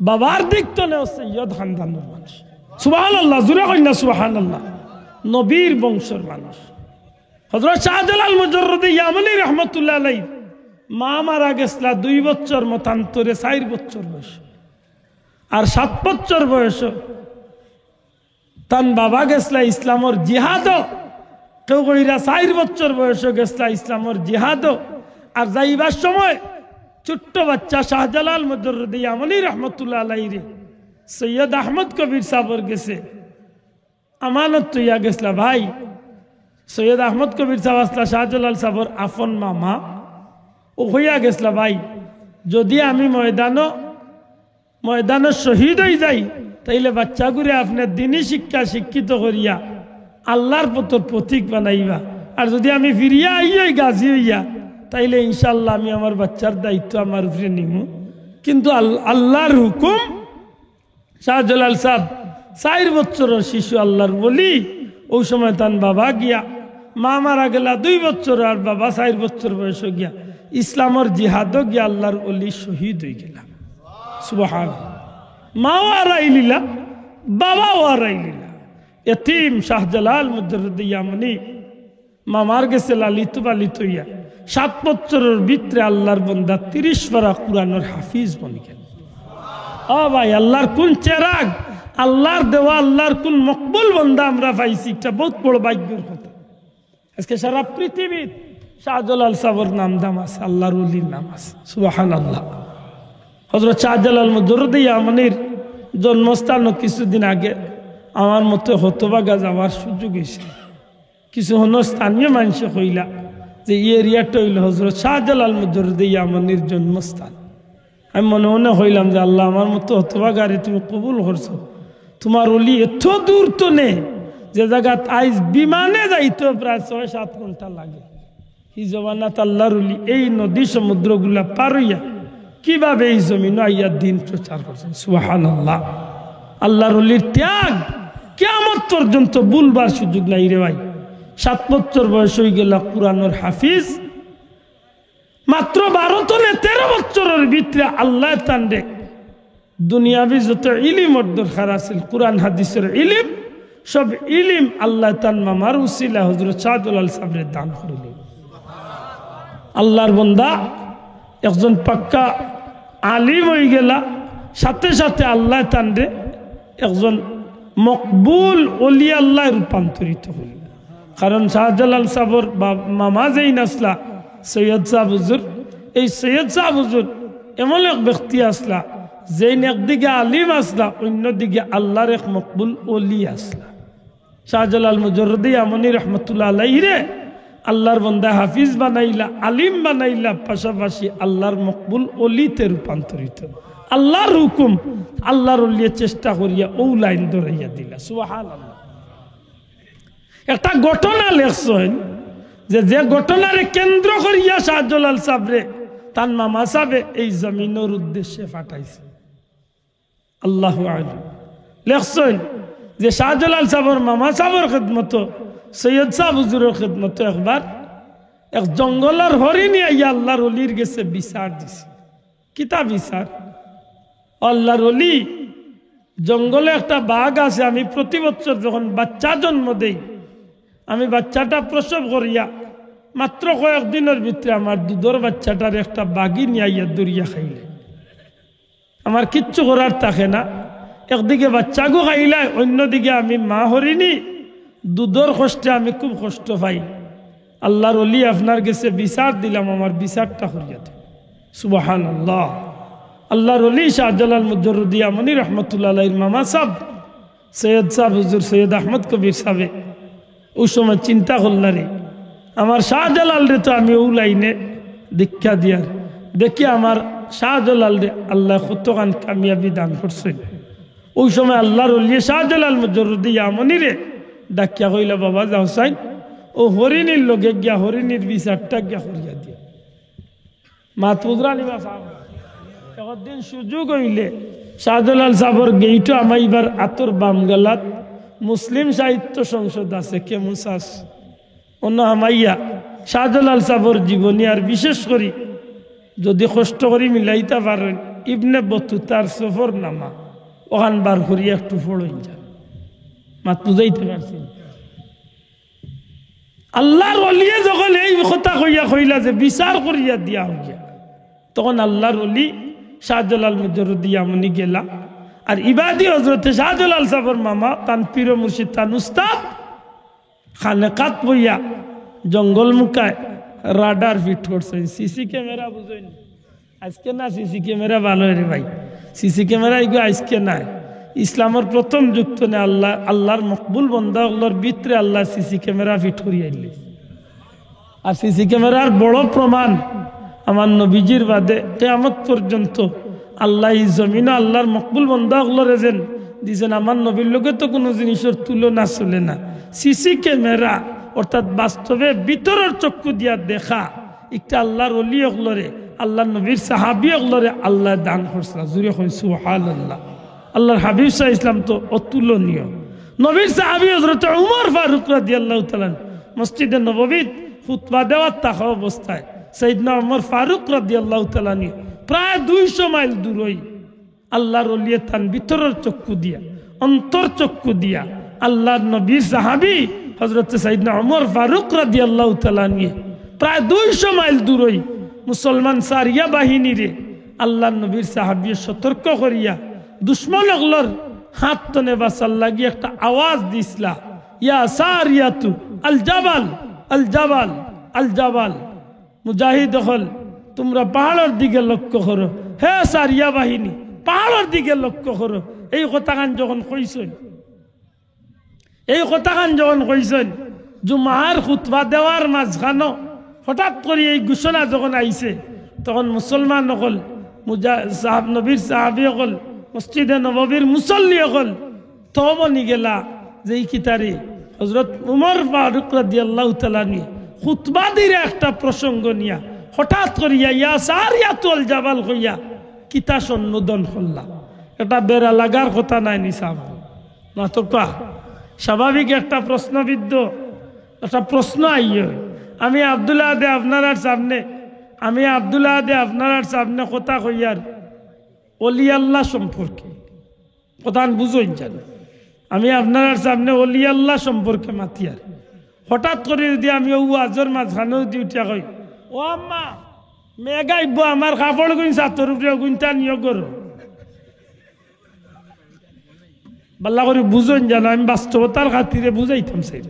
বাবার দিক তনেও সৈয়দ খানদানর মানুষ। সুবহানাল্লাহ, জুরে কইন না সুবহানাল্লাহ। নবীর বংশর মানুষ। হজরত শাহজালাল মুজররদে ইয়ামনি রহমতুল্লাহ আলাই মা মারা গেছলা দুই বছর মতান্তরে চাইর বছর বয়স, আর সাত বছর বয়স তান বাবা গেছলা ইসলামর জিহাদো। কেউ কইরা চাইর বছর বয়সো গেছলা ইসলামর জিহাদো। আর যাইবার সময় ছোট্ট বাচ্চা শাহজালাল মুজররদে ইয়ামনি রহমতুল্লাহ আলাইরে সৈয়দ আহমদ কবির সাবর গেছে আমানত থইয়া গেছলা ভাই। সৈয়দ আহমদ কবির সাব আছলা শাহজালাল সাবর আফন মামা। ও কইয়া গেছলা ভাই, যদি আমি ময়দানো ময়দানো শহীদ অই যাই, তাইলে বাচ্চাগুরে আপনে দিনী শিক্ষা শিক্ষিত করিয়া আল্লার পথর পথিক বানাইবা। আর যদি আমি ফিরিয়া আই অই গাজী অইয়া, তাইলে ইনশাআল্লাহ আমি আমার বাচ্চার দায়িত্ব আমার উপরে নিমু। কিন্তু আল-, আল্লার হুকুম, শাহজালাল সাব চাইর বছরর শিশু আল্লার অলি, অউ সময় তান বাবা গিয়া, মা মারা গেলা দুই বছর আর বাবা চাইর বছর বয়সো গিয়া ইসলামর জিহাদো গিয়া আল্লার অলি শহীদ অইগেলা। সুবহান। মাও হারাইলিলা, বাবাও হারাইলিলা। এতিম শাহজালাল মুজররদে ইয়ামনি মামার গেছে লালিত পালিত অইয়া সাত বছরর ভিতরে আল্লার বন্দা তিরিশ পারা কুরআনর হাফিজ বনিগেল। ও ভাই, আল্লার কুন চেরাগ, আল্লার দেওয়া, আল্লার কুন মকবুল বন্দা আমরা পাইছি, ইটা বউত বড় ভাগ্যর কথা। আজকে সারা পৃথিবীত শাহজালাল সাবর নাম দাম আছে, আল্লার অলির নাম আছে। সুবহানাল্লাহ। হজরত শাহজালাল মুজররদে ইয়ামনির জন্মস্থানো কিছুদিন আগে আমার মতো হতভাগা যাওয়ার সুযোগ অইছে। কিছু হনো স্থানীয় মানষে কইলা যে ই এরিয়াটা অইলো হজরত শাহজালাল মুজররদে ইয়ামনির জন্মস্থান। আমি মনে মনে কইলাম যে, "আল্লাহ, আমার মতো হতভাগারে তুমি কবুল করছো, তুমার অলি এত দূর তনে, যে জাগাত আইজ বিমানে যাইতো প্রায় ছয় সাত ঘন্টা লাগে, হি জমানাত আল্লার অলি এই নদী সমুদ্রগুলা পার অইয়া কিভাবে এই জমিনো আইয়া দিন প্রচার করছইন?" সুবহানাল্লাহ। আল্লার অলির ত্যাগ কিয়ামত পর্যন্ত ভুলবার সুযোগ নাই রে ভাই। সাত বছর বয়স অইগেলা কুরআনর হাফিজ, মাত্র বারো তনে তেরো বছরর ভিতরে আল্লায় তানরে দুনিয়াবি যত ইলিমর দরকার আছিল, কুরআন হাদিসর ইলিম, সব ইলিম আল্লায় তান মামার উসিলা হজরত শাহজালাল সাবরে দান করিলা। আল্লার বন্দা একজন পাক্কা আলিম অইগেলা, সাথে সাথে আল্লায় তানরে একজন মকবুল অলি আল্লায় রূপান্তরিত করিলা। কারণ শাহজালাল সাবর বা-, মামা যেইন আছলা সৈয়দ সাব হুজুর, এই সৈয়দ সাব হুজুর এমন এক ব্যক্তি আছলা, যেইন একদিকে আলিম আছলা, অইন্যদিকে আল্লার এক মকবুল অলি আছলা। শাহজালাল মুজররদে ইয়ামনি রহমতুল্লাহ আলাইহিরে আল্লার বন্দা হাফিজ বানাইলা, আলিম বানাইলা, পাশাপাশি আল্লার মকবুল অলিতে রূপান্তরিত। আল্লার হুকুম, আল্লার অলিয়ে চেষ্টা করিয়া অউ লাইন ধরাইয়া দিলা। সুবহানাল্লাহ। একটা ঘটনা লেখছইন যে, যে ঘটনারে কেন্দ্র করিয়া শাহজালাল সাবরে তান মামা সাবে এই জমিনর উদ্দেশ্যে পাঠাইছে। আল্লাহু আ'লাম। লেখছইন যে শাহজালাল সাবর মামা সাবর খেদমতো, সৈয়দ সাব হুজুরর খেদমতো একবার এক জঙ্গলর হরিণী আইয়া আল্লার অলির গেছে বিচার দিছে। কিতা বিচার? আল্লার অলি, জঙ্গলে একটা বাঘ আছে, আমি প্রতি বছর যখন বাচ্চা জন্ম দেই, আমি বাচ্চাটা প্রসব করিয়া মাত্র কয়েক দিনর ভিতরে আমার দুধর বাচ্চাটারে একটা বাঘে নিয়া আইয়া ধরিয়া খাইলে। আমার কিচ্ছু করার থাকে না, একদিকে বাচ্চাগু খাইলায়, অন্যদিকে আমি মা হরিণী, দুধর কষ্টে আমি খুব কষ্ট পাই। আল্লাহর ওলি, আপনার গেছে বিচার দিলাম, আমার বিচারটা করিয়া দেন।" সুবহানাল্লাহ। আল্লাহর ওলি শাহজালাল মুজররদি ইয়ামনি রহমতুল্লাহ আলাইহির মামা সাহেব, সৈয়দ সাহেব হুজুর সৈয়দ আহমদ কবির সাহেব, অউ সময় চিন্তা করলা রে, আমার শাহজালালরে তো আমি অউ লাইনে দীক্ষা দিয়ার, দেখি আমার শাহজালালরে আল্লায় কতখান কামিয়াবি দান করছইন। অউ সময় আল্লাহর ওলিয়ে শাহজালাল মুজররদি ইয়ামনিরে ডাকিয়া কইলা, "বাবা যাও চাইন, অউ হরিণীর লগে গিয়া হরিণীর বিচারটা গিয়া করিয়া দিয়া।" মাত বুঝরা নি বা সাব? একদিন সুযোগ অইলে শাহজালাল সাবর গেইটো হামাইবার আতর বাম গালাত মুসলিম সাহিত্য সংসদ আছে, কেমুসাস। অনো হামাইয়া শাহজালাল সাবর জীবনী আর বিশেষ করি যদি কষ্ট করি মিলাইতা পারইন, ইবনে বতুতার সফরনামা, অখান বার করিয়া একটু পড়ইন যান। মাত বুঝাইতে পারছি? আল্লাহর ওলিয়ে যখন এই কথা কইয়া কইলা যে বিচার করিয়া দিয়া অইয়া, তখন আল্লাহর ওলি শাহজালাল মুজররদি ইয়ামনি গেলা। আর ইবাদি হজরতে শাহজালাল সাবর মামা, তান পীর মুর্শিদ, তান উস্তাদ, খানেকাত বইয়া জঙ্গল মুখায় রাডার ফিট করছইন, সিসি ক্যামেরা বুঝইন। আইজকে না সিসি ক্যামেরা ভালা রে ভাই, সিসি ক্যামেরা ইগু আইজকে নায়। ইসলামর প্রথম যুগ থনে আল্লাহ, আল্লাহর মকবুল বন্দা অকলর ভিতরে আল্লায় সিসি ক্যামেরা ফিট করিয়া আইলে। আর সিসি ক্যামেরার বড় প্রমাণ, আমার নবীজির বাদে কিয়ামত পর্যন্ত আল্লায় ই জমিনো আল্লাহর মকবুল বন্দা অকলরে যেন দিছইন, আমার নবীর লগে তো কুনু জিনিসর তুলনা চলে না। সিসি ক্যামেরা অর্থাৎ বাস্তবে ভিতরর চক্ষু দিয়া দেখা, ইটা আল্লাহর ওলি অকলরে, আল্লাহর নবীর সাহাবী অকলরে আল্লায় দান করছলা। জুরে কইন সুবহানাল্লাহ। আল্লাহর হাবিব সাল্লাল্লাহু আলাইহি ওয়াসাল্লাম তো অতুলনীয়। নবীর সাহাবী হযরত উমর ফারুক রাদিয়াল্লাহু তাআলা আনহু মসজিদে নববীত খুতবা দেওয়ার থাকা অবস্থায় সাইয়েদনা উমর ফারুক রাদিয়াল্লাহু তাআলা আনহু প্রায় দুইশো মাইল দূরই আল্লাহর ওলিয়ে তান ভিতরর চক্ষু দিয়া, অন্তর চক্ষু দিয়া, আল্লাহর নবীর সাহাবী হযরত সাইয়েদনা উমর ফারুক রাদিয়াল্লাহু তাআলা আনহু প্রায় দুইশো মাইল দূরই মুসলমান সারিয়া বাহিনীরে আল্লাহর নবীর সাহাবীয়ে সতর্ক করিয়া দুশমন অকলর হাত থনে বাঁচার লাগি একটা আওয়াজ দিছলা, "ইয়া সারিয়াতু আল জাবাল, আল জাবাল, আল জাবাল।" মুজাহিদ অকল, তুমরা পাহাড়র দিকে লক্ষ্য করো। হে সারিয়া বাহিনী, পাহাড়র দিকে লক্ষ্য করো। এই কথাখান যখন কইছইন, এই কথাখান যখন কইছইন, জুমার খুতবা দেওয়ার মাঝখানো হঠাৎ করি এই ঘোষণা যখন আইছে, তখন মুসলমান অকল, মুজা-, সাহাব-, নবীর সাহাবী অকল, মসজিদে নববীর মুসল্লি অকল, তো বনি গেলা যে ই কিতারে হযরত উমর ফারুক রাদিয়াল্লাহু তাআলা আনহু খুতবা দিরা একটা প্রসঙ্গ নিয়া হঠাৎ করিয়া "ইয়া সারিয়াতুল জাবাল" কইয়া কিতা সম্বোধন করলা। এটা বেড়া লাগার কথা নায় নি সাব? মাতউক্কা। স্বাভাবিক একটা প্রশ্নবিদ্ধ, একটা প্রশ্ন আইয়ে। আমি আব্দুল আহাদে আপনারার সামনে, আমি আব্দুল আহাদে আপনারার সামনে কথা কইয়ার অলি আল্লাহ সম্পর্কে। কথাখান বুঝইন জানো? আমি আপনারার সামনে অলি আল্লাহ সম্পর্কে মাতিয়ার। হঠাৎ করি যদি আমি অউ ওয়াজর মাঝখানো যদি উঠিয়া কই, "ও আম্মা, মেঘ আইবো, আমার কাপড়গুইন ছাতর উপরে, অগুইন টানিও করো।" বালা করি বুঝইন জানো, আমি বাস্তবতার খাতিরে বুঝাইতাম চাই।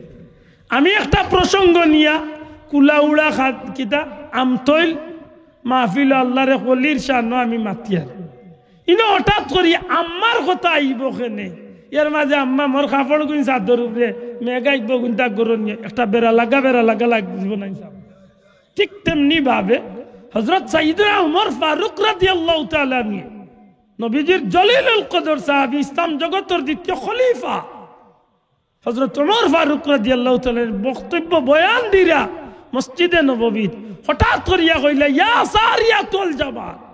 আমি একটা প্রসঙ্গ নিয়া কুলাউড়া খাত কিতা আমতৈল মাহফিল আল্লাহর এক ওলির শানো আমি মাতিয়ার। ইনো হঠাৎ করি আম্মার কথা আইবো কেনে? এর মাঝে আম্মা মোর কাপড়গুইন ছাতর উপরে, মেঘ আইবো গুইন তা গরম নিয়ে, একটা বেড়া লাগা, বেড়া লাগা লাগবো না ইনশাআল্লাহ। ঠিক তেমনি ভাবে হযরত সাইয়েদনা উমর ফারুক রাদিয়াল্লাহু তাআলা আনহু, নবীজির জলিলুল কদর সাহাবী, ইসলাম জগতর দ্বিতীয় খলিফা, হযরত উমর ফারুক রাদিয়াল্লাহু তাআলা আনহুর বক্তব্য বয়ান দিরা মসজিদে নববীত হঠাৎ করিয়া কইলা, "ইয়া সারিয়াতুল জাবাল,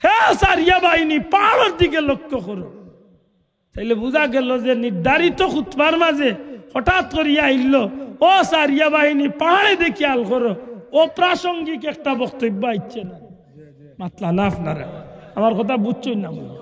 হে সারিয়া বাহিনী, পাহাড়র দিকে লক্ষ্য করো।" তাইলে বুঝা গেল যে নির্ধারিত খুতবার মাঝে হঠাৎ করিয়া আইল, "ও সারিয়া বাহিনী, পাহাড়ে দেখি আল করো।" অপ্রাসঙ্গিক একটা বক্তব্য আইছে না? মাতলা না আপনারা, আমার কথা বুঝছইন না মনে হয়।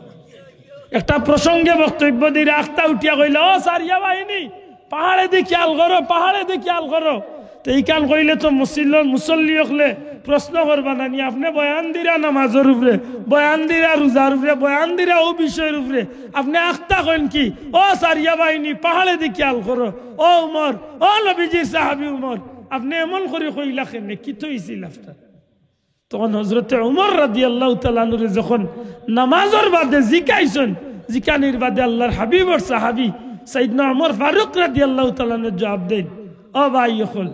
একটা প্রসঙ্গে বক্তব্য দিরা আখতা উঠিয়া কইলা, "ও সারিয়া বাহিনী, পাহাড়েদি খেয়াল করো, পাহাড়েদি খেয়াল করো।" তে ইখান কইলে তো মুসল্লি, মুসল্লি অকলে প্রশ্ন করবা না নি, আপনে বয়ান দিরা নামাজর উপরে, বয়ান দিরা রোজার উপরে, বয়ান দিরা অউ বিষয়র উপরে, আপনে আখতা কইন কি? ও সারিয়া বাহিনী, পাহাড়েদি খিয়াল করো, ও উমর, ও নবীজির সাহাবী উমর, আপনে এমন করি কইলা কেনে? কিতা অইছিল আপনার? তখন হযরতে উমর রাদিয়াল্লাহু তাআলা আনহুরে যখন নামাজর বাদে জিকাইছইন, জিকানির বাদে আল্লাহর হাবিবর সাহাবী সাইয়েদনা উমর ফারুক রাদিয়াল্লাহু তাআলা আনহু জবাব দেইন, ও ভাই অকল,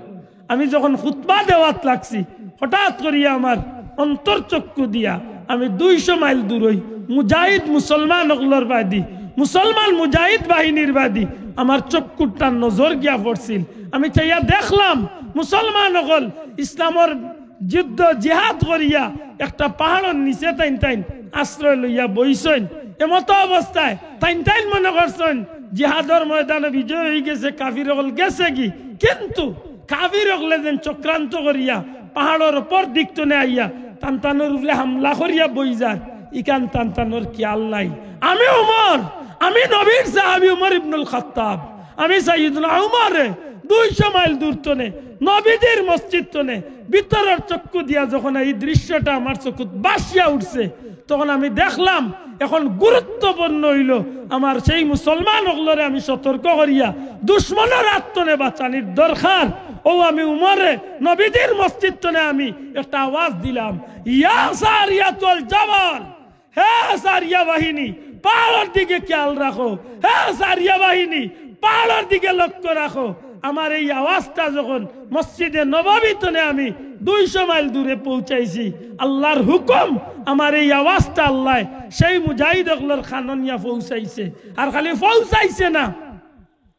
আমি যখন খুতবা দেওয়াত লাগছি, হঠাৎ করিয়া আমার অন্তর চক্ষু দিয়া আমি দুইশো মাইল দূরই মুজাহিদ মুসলমান অকলর বাদি, মুসলমান মুজাহিদ বাহিনীর বাদি আমার চক্ষুরটা নজর গিয়া পড়ছিল। আমি চাইয়া দেখলাম মুসলমান অকল ইসলামর যুদ্ধ জিহাদ করিয়া একটা পাহাড়র নিচে তাইন তাইন আশ্রয় লইয়া বইছইন। এমতো অবস্থায় তাইন তাইন মনে করছইন জিহাদর ময়দানে বিজয় অইগেছে, কাফির অকল গেছেগি, কিন্তু কাফির অকলে যেন চক্রান্ত করিয়া পাহাড়র উপর দিক তনে আইয়া তান তানর উপরে হামলা করিয়া বই যার, ইখান তান তানর খিয়াল নাই। আমি উমর, আমি নবীর সাহাবী উমর ইবনুল খাত্তাব, আমি সাইয়েদনা উমরে দুইশো মাইল দূর তনে নবীজির মসজিদ তনে ভিতরর চক্ষু দিয়া যখন এই দৃশ্যটা আমার চক্ষুত ভাসিয়া উঠছে, তখন আমি দেখলাম এখন গুরুত্বপূর্ণ অইলো আমার সেই মুসলমান অকলরে আমি সতর্ক করিয়া দুশমনর আত তনে বাঁচানির দরকার। অউ আমি উমরে নবীজির মসজিদ তনে আমি একটা আওয়াজ দিলাম, ইয়া সারিয়াতুল জাবাল, হে সারিয়া বাহিনী, পাহাড়র দিকে খিয়াল রাখো। হে সারিয়া বাহিনী, পাহাড়র দিকে লক্ষ্য রাখো। আমার এই আওয়াজটা যখন মসজিদে নববী তনে আমি দুইশো মাইল দূরে পৌঁছাইছি, আল্লাহর হুকুম, আমার এই আওয়াজটা আল্লায় সেই মুজাহিদ অকলর কানো নিয়া পৌঁছাইছে। আর খালি পৌঁছাইছে না,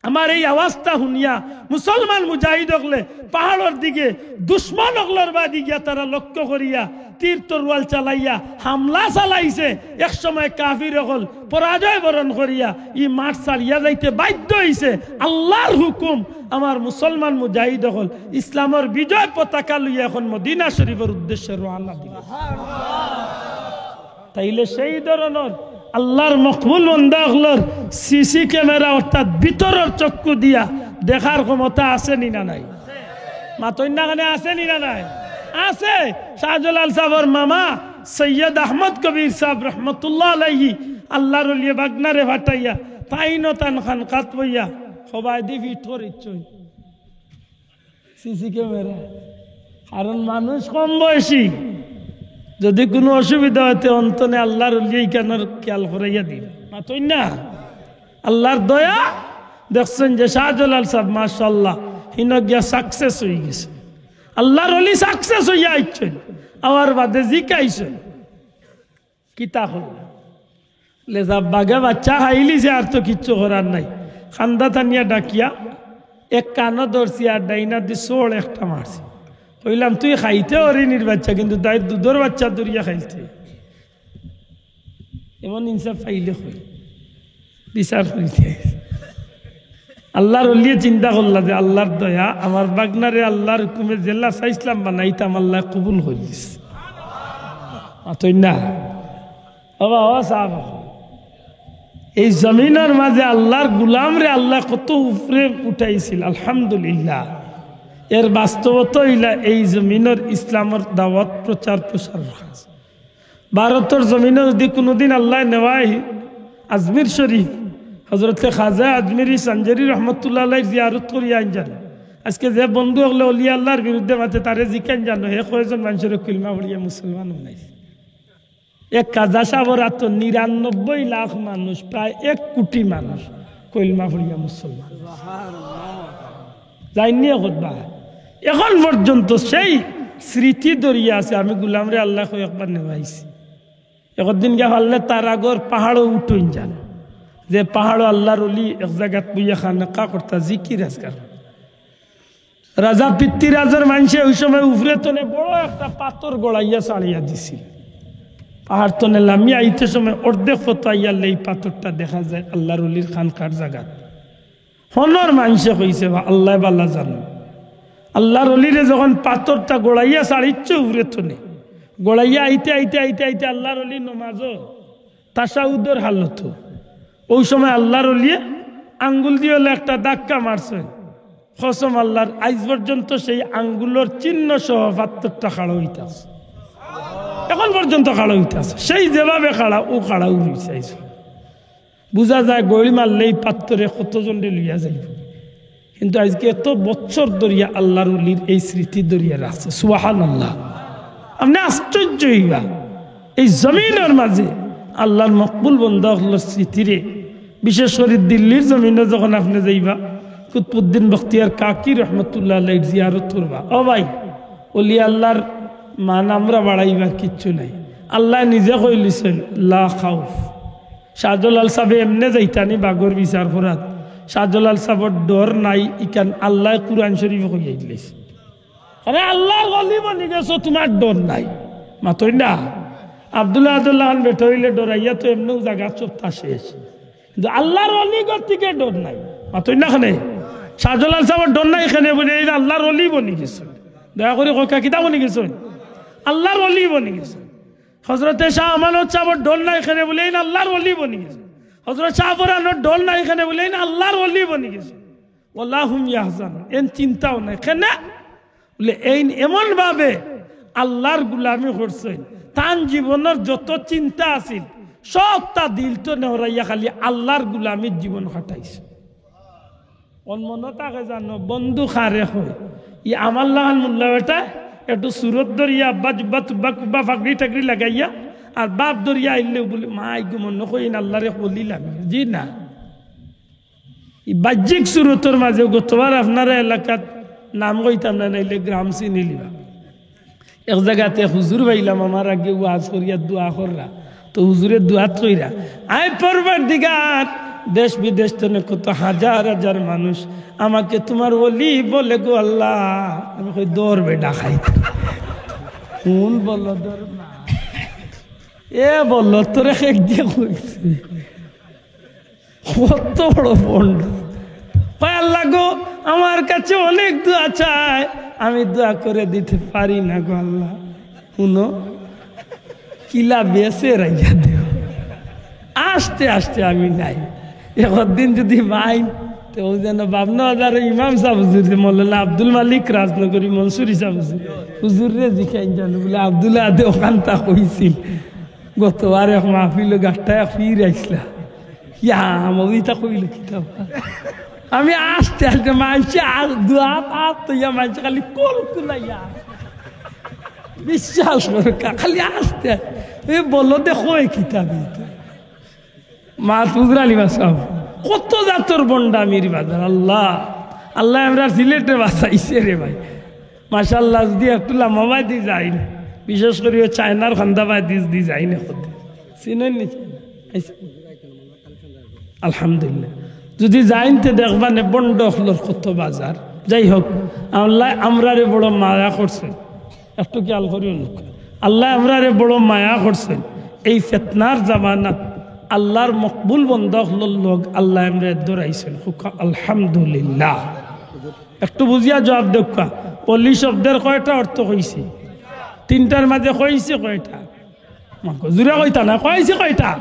আমার এই আওয়াজটা হুনিয়া মুসলমান মুজাহিদ অকলে পাহাড়র দিকে দুশমন অকলর বাদি গিয়া তারা লক্ষ্য করিয়া তীর তরোয়াল চালাইয়া হামলা চালাইছে। এক সময় কাফির অকল পরাজয় বরণ করিয়া ই মাঠ ছাড়িয়া যাইতে বাধ্য অইছে। আল্লাহর হুকুম, আমার মুসলমান মুজাহিদ অকল ইসলামর বিজয় পতাকা লইয়া এখন মদিনা শরীফর উদ্দেশ্যে রওয়ানা দিল। তাইলে সেই ধরনর আল্লাহর মকবুল বান্দা অকলর সিসি ক্যামেরা অর্থাৎ ভিতরর চক্ষু দিয়া দেখার ক্ষমতা আছে নি না নাই? মাতইন না কেনে, আছে নি না নাই? আছে। শাহজালাল সাবর মামা সৈয়দ আহমদ কবির সাব রহমতুল্লাহ আলাইহি আল্লাহর ওলিয়ে বাগনারে ফাটাইয়া তাইনও তান খানকাত বইয়া সবাই দি ফিট করিচ্ছইন সিসি ক্যামেরা। কারণ মানুষ কম বয়সী, যদি কুনু অসুবিধা অয় তে অন্তনে আল্লাহর ওলিয়ে ইখানর খিয়াল করাইয়া দিন। মাতইন না? আল্লাহর দয়া, দেখছইন যে শাহজালাল সাব মাশাআল্লাহ হিনো গিয়া সাকসেস অইগেছে। আল্লাহর ওলি সাকসেস অইয়া আইছইন, আওয়ার বাদে জিকাইছইন, কিতা কইলা? লেজা বাঘে বাচ্চা খাইলিছে, আর তো কিচ্ছু করার নাই। কান্দা টানিয়া ডাকিয়া এক কানো ধরছি আর ডাইন আত দি চড় একটা মারছি। কইলাম, তুই খাইতে হরিণীর বাচ্চা, কিন্তু তাই দুধর বাচ্চা ধরিয়া খাইতে। এমন ইনসাফ পাইলে কই বিচার করিতে। আল্লাহর ওলিয়ে চিন্তা করলা যে আল্লাহর দয়া, আমার বাগনারে আল্লাহর হুকুমে যেলা চাইছলাম বানাইতাম, আল্লায় কবুল করিলিছে। মাতইন না? বাবা, ও সাব, এই জমিনর মাঝে আল্লাহর গুলামরে আল্লায় কত উপরে উঠাইছিল, আলহামদুলিল্লাহ। এর বাস্তবতা অইলা এই জমিনর ইসলামর দাওয়াত প্রচার প্রসারর কাজ। ভারতর জমিনো যদি কুনুদিন আল্লায় নেওয়ায় আজমির শরীফ, হজরতে খাজা আজমিরি সাঞ্জারি রহমতুল্লাহ আলাইহির জিয়ারত করিয়া আইন জানো। আজকে যে বন্ধু অকলে অলি আল্লাহর বিরুদ্ধে মাতে, তারে জিকাইন জানো, হে কয়জন মানষরে কলমা পড়িয়া মুসলমান বানাইছে? এক খাজা সাবর আতো নিরানব্বই লাখ মানুষ, প্রায় এক কোটি মানুষ কলমা পড়িয়া মুসলমান। যাইননি একবার? এখন পর্যন্ত সেই স্মৃতি ধরিয়া আছে। আমি গুলামরে আল্লায় কয়েকবার নেওয়াইছি। একদিন গিয়া পারলে তারাগর পাহাড়ো উঠইন জানো, যে পাহাড়ো আল্লাহর ওলি এক জাগাত বইয়া খানকা করতা, জিকির আজকার। রাজা পৃথ্বীরাজর মানষে ওই সময় উপরে তনে বড় একটা পাথর গড়াইয়া ছাড়িয়া দিছিল। পাহাড় তনে লামিয়া আইতে সময় অর্ধেক পথ আইয়ারলে এই পাথরটা দেখা যায় আল্লাহর ওলির খানকার জাগাত। হনর মানষে কইছে, বা আল্লায় বালা জানো, আল্লাহর ওলিরে যখন পাথরটা গড়াইয়া ছাড়িচ্ছে উপরে তনে, গড়াইয়া আইতে আইতে আইতে আইতে আল্লাহর ওলি নমাজো তাশাহুদর হালতো, ওই সময় আল্লাহর ওলিয়ে আঙ্গুল দিয়া অইলে একটা ধাক্কা মারছইন। কসম আল্লাহর, আইজ পর্যন্ত সেই আঙ্গুলর চিহ্ন সহ পাত্থরটা খাড়া অইতা আছে। এখন পর্যন্ত খাড়া অইতা আছে। সেই যেভাবে খাড়া, অউ খাড়াউ রইছে আইজ। বুঝা যায়, গইড় মারলেই পাত্থরে কতজনরে লইয়া যাইবো। কিন্তু আইজকে এত বছর ধরিয়া আল্লাহর ওলির এই স্মৃতি ধরিয়া রাখছে। সুবহানাল্লাহ। আপনে আশ্চর্য অইবা, এই জমিনর মাঝে আল্লাহর মকবুল বন্দা অকলর স্মৃতিরে, বিশেষ করি দিল্লির জমিনো যখন আপনে যাইবা, কুতবুদ্দিন বখতিয়ার কাকি রহমতুল্লাহ আলাইহির জিয়ারত করবা। ও ভাই, ওলি আল্লাহর মান আমরা বাড়াইবার কিচ্ছু নাই। আল্লায় নিজে কইলিছইন, "লা খাউফ।" শাহজালাল সাবে এমনে যাইতা নি বাঘর বিচার করাত। শাহজালাল সাবর ডর নাই, ইখান আল্লায় কুরআন শরীফো কইয়া দিলাইছে। আরে আল্লাহর ওলি বনি গেছো, তুমার ডর নাই। মাতইন না। আব্দুল্লাহ আব্দুল্লাহ খান বেটা অইলে ডরাইয়া তো এমনেউ জাগাত সবতা শেষ। কিন্তু আল্লাহর ওলি গতিকে ডর নাই। মাতইন না কেনে? শাহজালাল সাবর ডর নাই কেনে বুলে, এইন আল্লাহর ওলি বনি গেছইন। দয়া করি কউক্কা, কিতা বনি গেছইন? আল্লাহর ওলি বনি গেছইন। হজরতে শাহ আমানত সাবর ডর নাই কেনে বুলে, এইন আল্লাহর ওলি বনি গেছইন। হজরত শাহ ফরানর ডর নাই কেনে বুলে, এইন আল্লাহর ওলি বনি গেছইন। ওয়ালা হুম ইয়াহজানুন, এইন চিন্তাও নাই। কেনে? বুলে, এইন এমন ভাবে আল্লাহর গুলামি করছইন, তান জীবনর যত চিন্তা আছিল, সবতা দিল তো নেওরাইয়া খালি আল্লাহর গুলামির জীবন কাটাইছইন। অন মনো থাকে জানো, বন্ধু কারে কয়? ই আমার লাখান মোল্লা বেটা, একটু সুরত ধরিয়া, আব্বা জুব্বা তুব্বা কুব্বা ফাগড়ি টাগড়ি লাগাইয়া, আর বাপ ধরিয়া আইলে বুলে, "মাই গো, মনো কইন আল্লাহরে কলিলাম।" জি না। ই বাহ্যিক সুরতর মাঝে গতবার আপনারা এলাকাত নাম কইতাম না, নাইলে গ্রাম চিনিলিবা। এক জাগাতে হুজুর পাইলাম, আমার আগে ওয়াজ করিয়া দোয়া কররা। তো হুজুরে দোয়াত কইরা, "আয় পরওয়ারদিগার, দেশ বিদেশ তনে কত হাজার হাজার মানুষ আমাকে তুমার ওলি বলে গো আল্লাহ।" আমি কই, "দৌড় বেটা খাই।" কোন বলদ না? এ বলদ, তোরে এক দিয়া কইছে। কত বড় ভন্ড। কয়, "আল্লাহ গো, আমার কাছে অনেক দোয়া চায়, আমি দোয়া করে দিতে পারি না গো আল্লাহ।" হুনো, কিলা বেছে রাখিয়া দেও। আস্তে আস্তে আমি নাই। একদিন যদি বাইন, তো অউ যেন বাবনা বাজারর ইমাম সাব হুজুর যে মৌলানা আব্দুল মালিক রাজনগরী মনসুরি সাব হুজুর, হুজুররে জিকাইন জানো বুলে, "আব্দুল্লাহ দে অখানতা কইছিল।" গতবার এক মাহফিলো গাট্টা এক পীর আইছলা। ইয়া, মৌলভীটা কইল কিতা বা? আমি আস্তে আস্তে মানষে আর দোয়া পাত তো ইয়া মানষে খালি কল কুলাইয়া। বিশ্বাস করো, কা-, খালি আস্তে আস্তে। এ বলদে কয় কিতা বা ইতা? মা তুজরালি বাসাও। কত জাতর ভন্ডামির বাজার, আল্লাহ। আল্লায় আমরার সিলেটরে বাচাইছে রে ভাই। মাশাআল্লাহ, যদি একটু লামাবাদি যাইন, বিশেষ করি ওই চায়নার খান্দাবাদি যদি যাইন, এখন চিনইন নি? আইছে? আলহামদুলিল্লাহ। যদি যাইন তে দেখবা নে ভন্ড অকলর কত বাজার। যাই হোক, আল্লায় আমরারে বড় মায়া করছে। একটু খেয়াল করিও না। আল্লায় আমরারে বড় মায়া করছইন। এই ফিতনার জামানাত আল্লাহর মকবুল বন্দা অকলর লগ আল্লায় আমরারে ধরাইছইন। কউক্কা আলহামদুলিল্লাহ। একটু বুঝিয়া জুয়াব দেউক্কা। ওলি শব্দর কয়টা অর্থ কইছি? তিনটার মাঝে কইছি কয়টা? মাগো, জুরে কইতা না, কইছি কয়টা?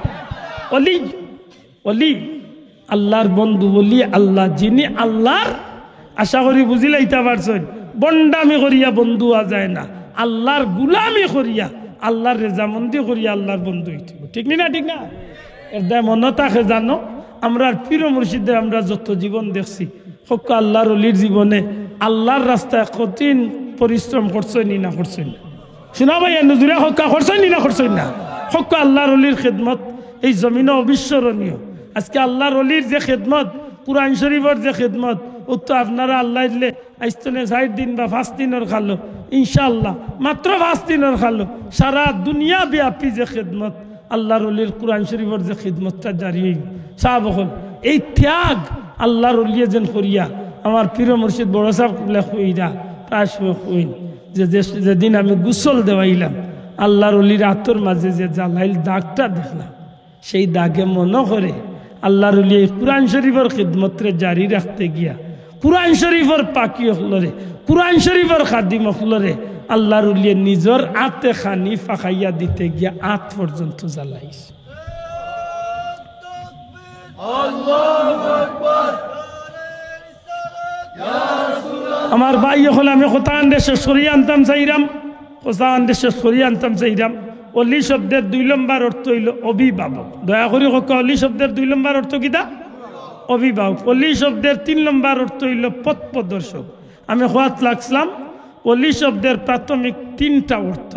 ওলি, ওলি, আল্লাহর বন্ধু, ওলি আল্লাহ, যিনি আল্লাহর, আশা করি বুঝিলাইতা পারছইন, ভন্ডামি করিয়া বন্ধু অওয়া যায় না, আল্লাহর গুলামি করিয়া, আল্লাহর রেজামন্দি করিয়া আল্লাহর বন্ধু অইতে অইবো। ঠিক নি না? ঠিক না? এর দায় মনো থাকে জানো, আমরার পীর মুর্শিদরে আমরা যত জীবন দেখছি, কউক্কা আল্লাহর ওলির জীবনে আল্লাহর রাস্তায় কঠিন পরিশ্রম করছইন নি না করছইন না? শুনা ভাই, এ নজুরা কউক্কা করছইন নি না করছইন না? কউক্কা আল্লাহর ওলির খেদমত এই জমিনো অবিস্মরণীয়। আজকে আল্লাহর ওলির যে খেদমত, কুরআন শরীফর যে খেদমত, অউ তো আপনারা আল্লায় দিলে আইজ তনে চাইর দিন বা পাঁচ দিনর খালো, ইনশাআল্লাহ, মাত্র পাঁচ দিনর খালো, সারা দুনিয়া ব্যাপী যে খেদমত, আল্লাহর ওলির কুরআন শরীফর যে খেদমতটা জারি অইবো। সাব অকল, এই ত্যাগ আল্লাহর ওলিয়ে যেন করিয়া, আমার পীর মুর্শিদ বড় সাব কিবলা কইরা, প্রায় সময় কইন যে, যে, যেদিন আমি গোসল দেওয়াইলাম, আল্লাহর ওলির আতর মাঝে যে জ্বালাইল দাগটা দেখলাম, সেই দাগে মনো করে আল্লাহর ওলিয়ে কুরআন শরীফর খেদমতরে জারি রাখতে গিয়া, কুরআন শরীফর পাখি অকলরে, কুরআন শরীফর খাদিম অকলরে আল্লাহর ওলিয়ে নিজর আতে খানি ফাকাইয়া দিতে গিয়া আত পর্যন্ত জ্বালাইছে। আল্লাহু আকবার। আমার ভাই অকল, আমি কথা আনতে শেষ করি আনতাম চাইরাম, কথা আনতে শেষ করি আনতাম চাইরাম। অলি শব্দের দুই নম্বর অর্থ অইলো অভিভাবক। দয়া করি কউক্কা, অলি শব্দের দুই নম্বর অর্থ কিতা? অভিভাবক। অলি শব্দের তিন নম্বর অর্থ অইলো পথ প্রদর্শক। আমি কওয়াত লাগছিলাম, অলি শব্দের প্রাথমিক তিনটা অর্থ,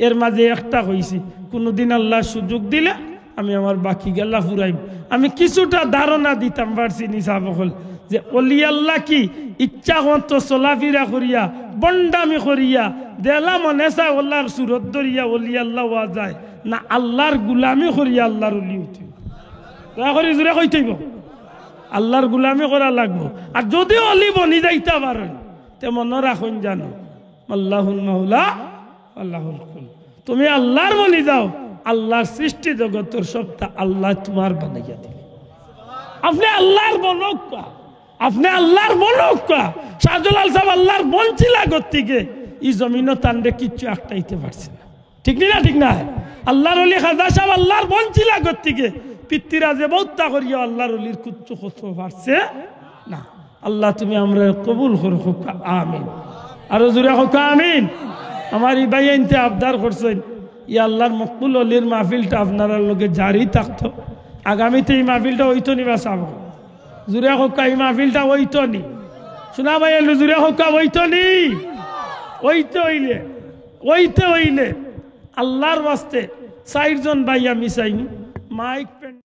এর মাঝে একটা কইছি, কুনুদিন আল্লায় সুযোগ দিলে আমি আমার বাকি গেলা ফুরাইমু। আমি কিছুটা ধারণা দিতাম পারছি নি সাব অকল, যে অলি আল্লাহ কি ইচ্ছা মতো চলাফিরা করিয়া, ভন্ডামি করিয়া, যেলা মনে চায় অলার সুরত ধরিয়া অলি আল্লাহ অওয়া যায়, না আল্লার গুলামি করিয়া আল্লার অলি অইতে অইবো? দয়া করি জুরে কইতে অইবো, আল্লার গুলামি করা লাগবো। আর যুদি অলি বনি যাইতা পারইন, তে মনো রাখইন জানো, আল্লাহুল মাওলা, আল্লাহুল কুল। তুমি আল্লার বনি যাও, আল্লার সৃষ্টি জগতর সবটা আল্লায় তুমার বানাইয়া দিলে। আপনে আল্লার বনউক্কা, আপনে আল্লার বনউক্কা। শাহজালাল সাব আল্লার বনছিলা গতিকে ই জমিনো তানরে কিচ্ছু আটকাইতে পারছে না। ঠিক নি না? ঠিক না? আল্লার অলি খাজা সাব আল্লার বনছিলা গতিকে পিতৃরাজে বউত্তা করিয়া আল্লার অলির কুচ্ছু করতে পারছে না। আল্লাহ তুমি আমরারে কবুল করো, কউক্কা আমিন। আরো জুরে কউক্কা আমিন। আমার ই ভাইয়াইন্তে আবদার করছইন, ই আল্লার মকবুল অলির মাহফিলটা আপনারার লগে জারি থাকতো। আগামীতে ই মাহফিলটা অইতো নি বা সাব? জুরে কউক্কা, ই মাহফিলটা অইতো নি? শুনা ভাই, একটু জুরে কউক্কা, অইতো নি? অইতে অইলে, অইতে অইলে আল্লার ওয়াস্তে চাইরজন ভাই আমি চাইমু, মাইক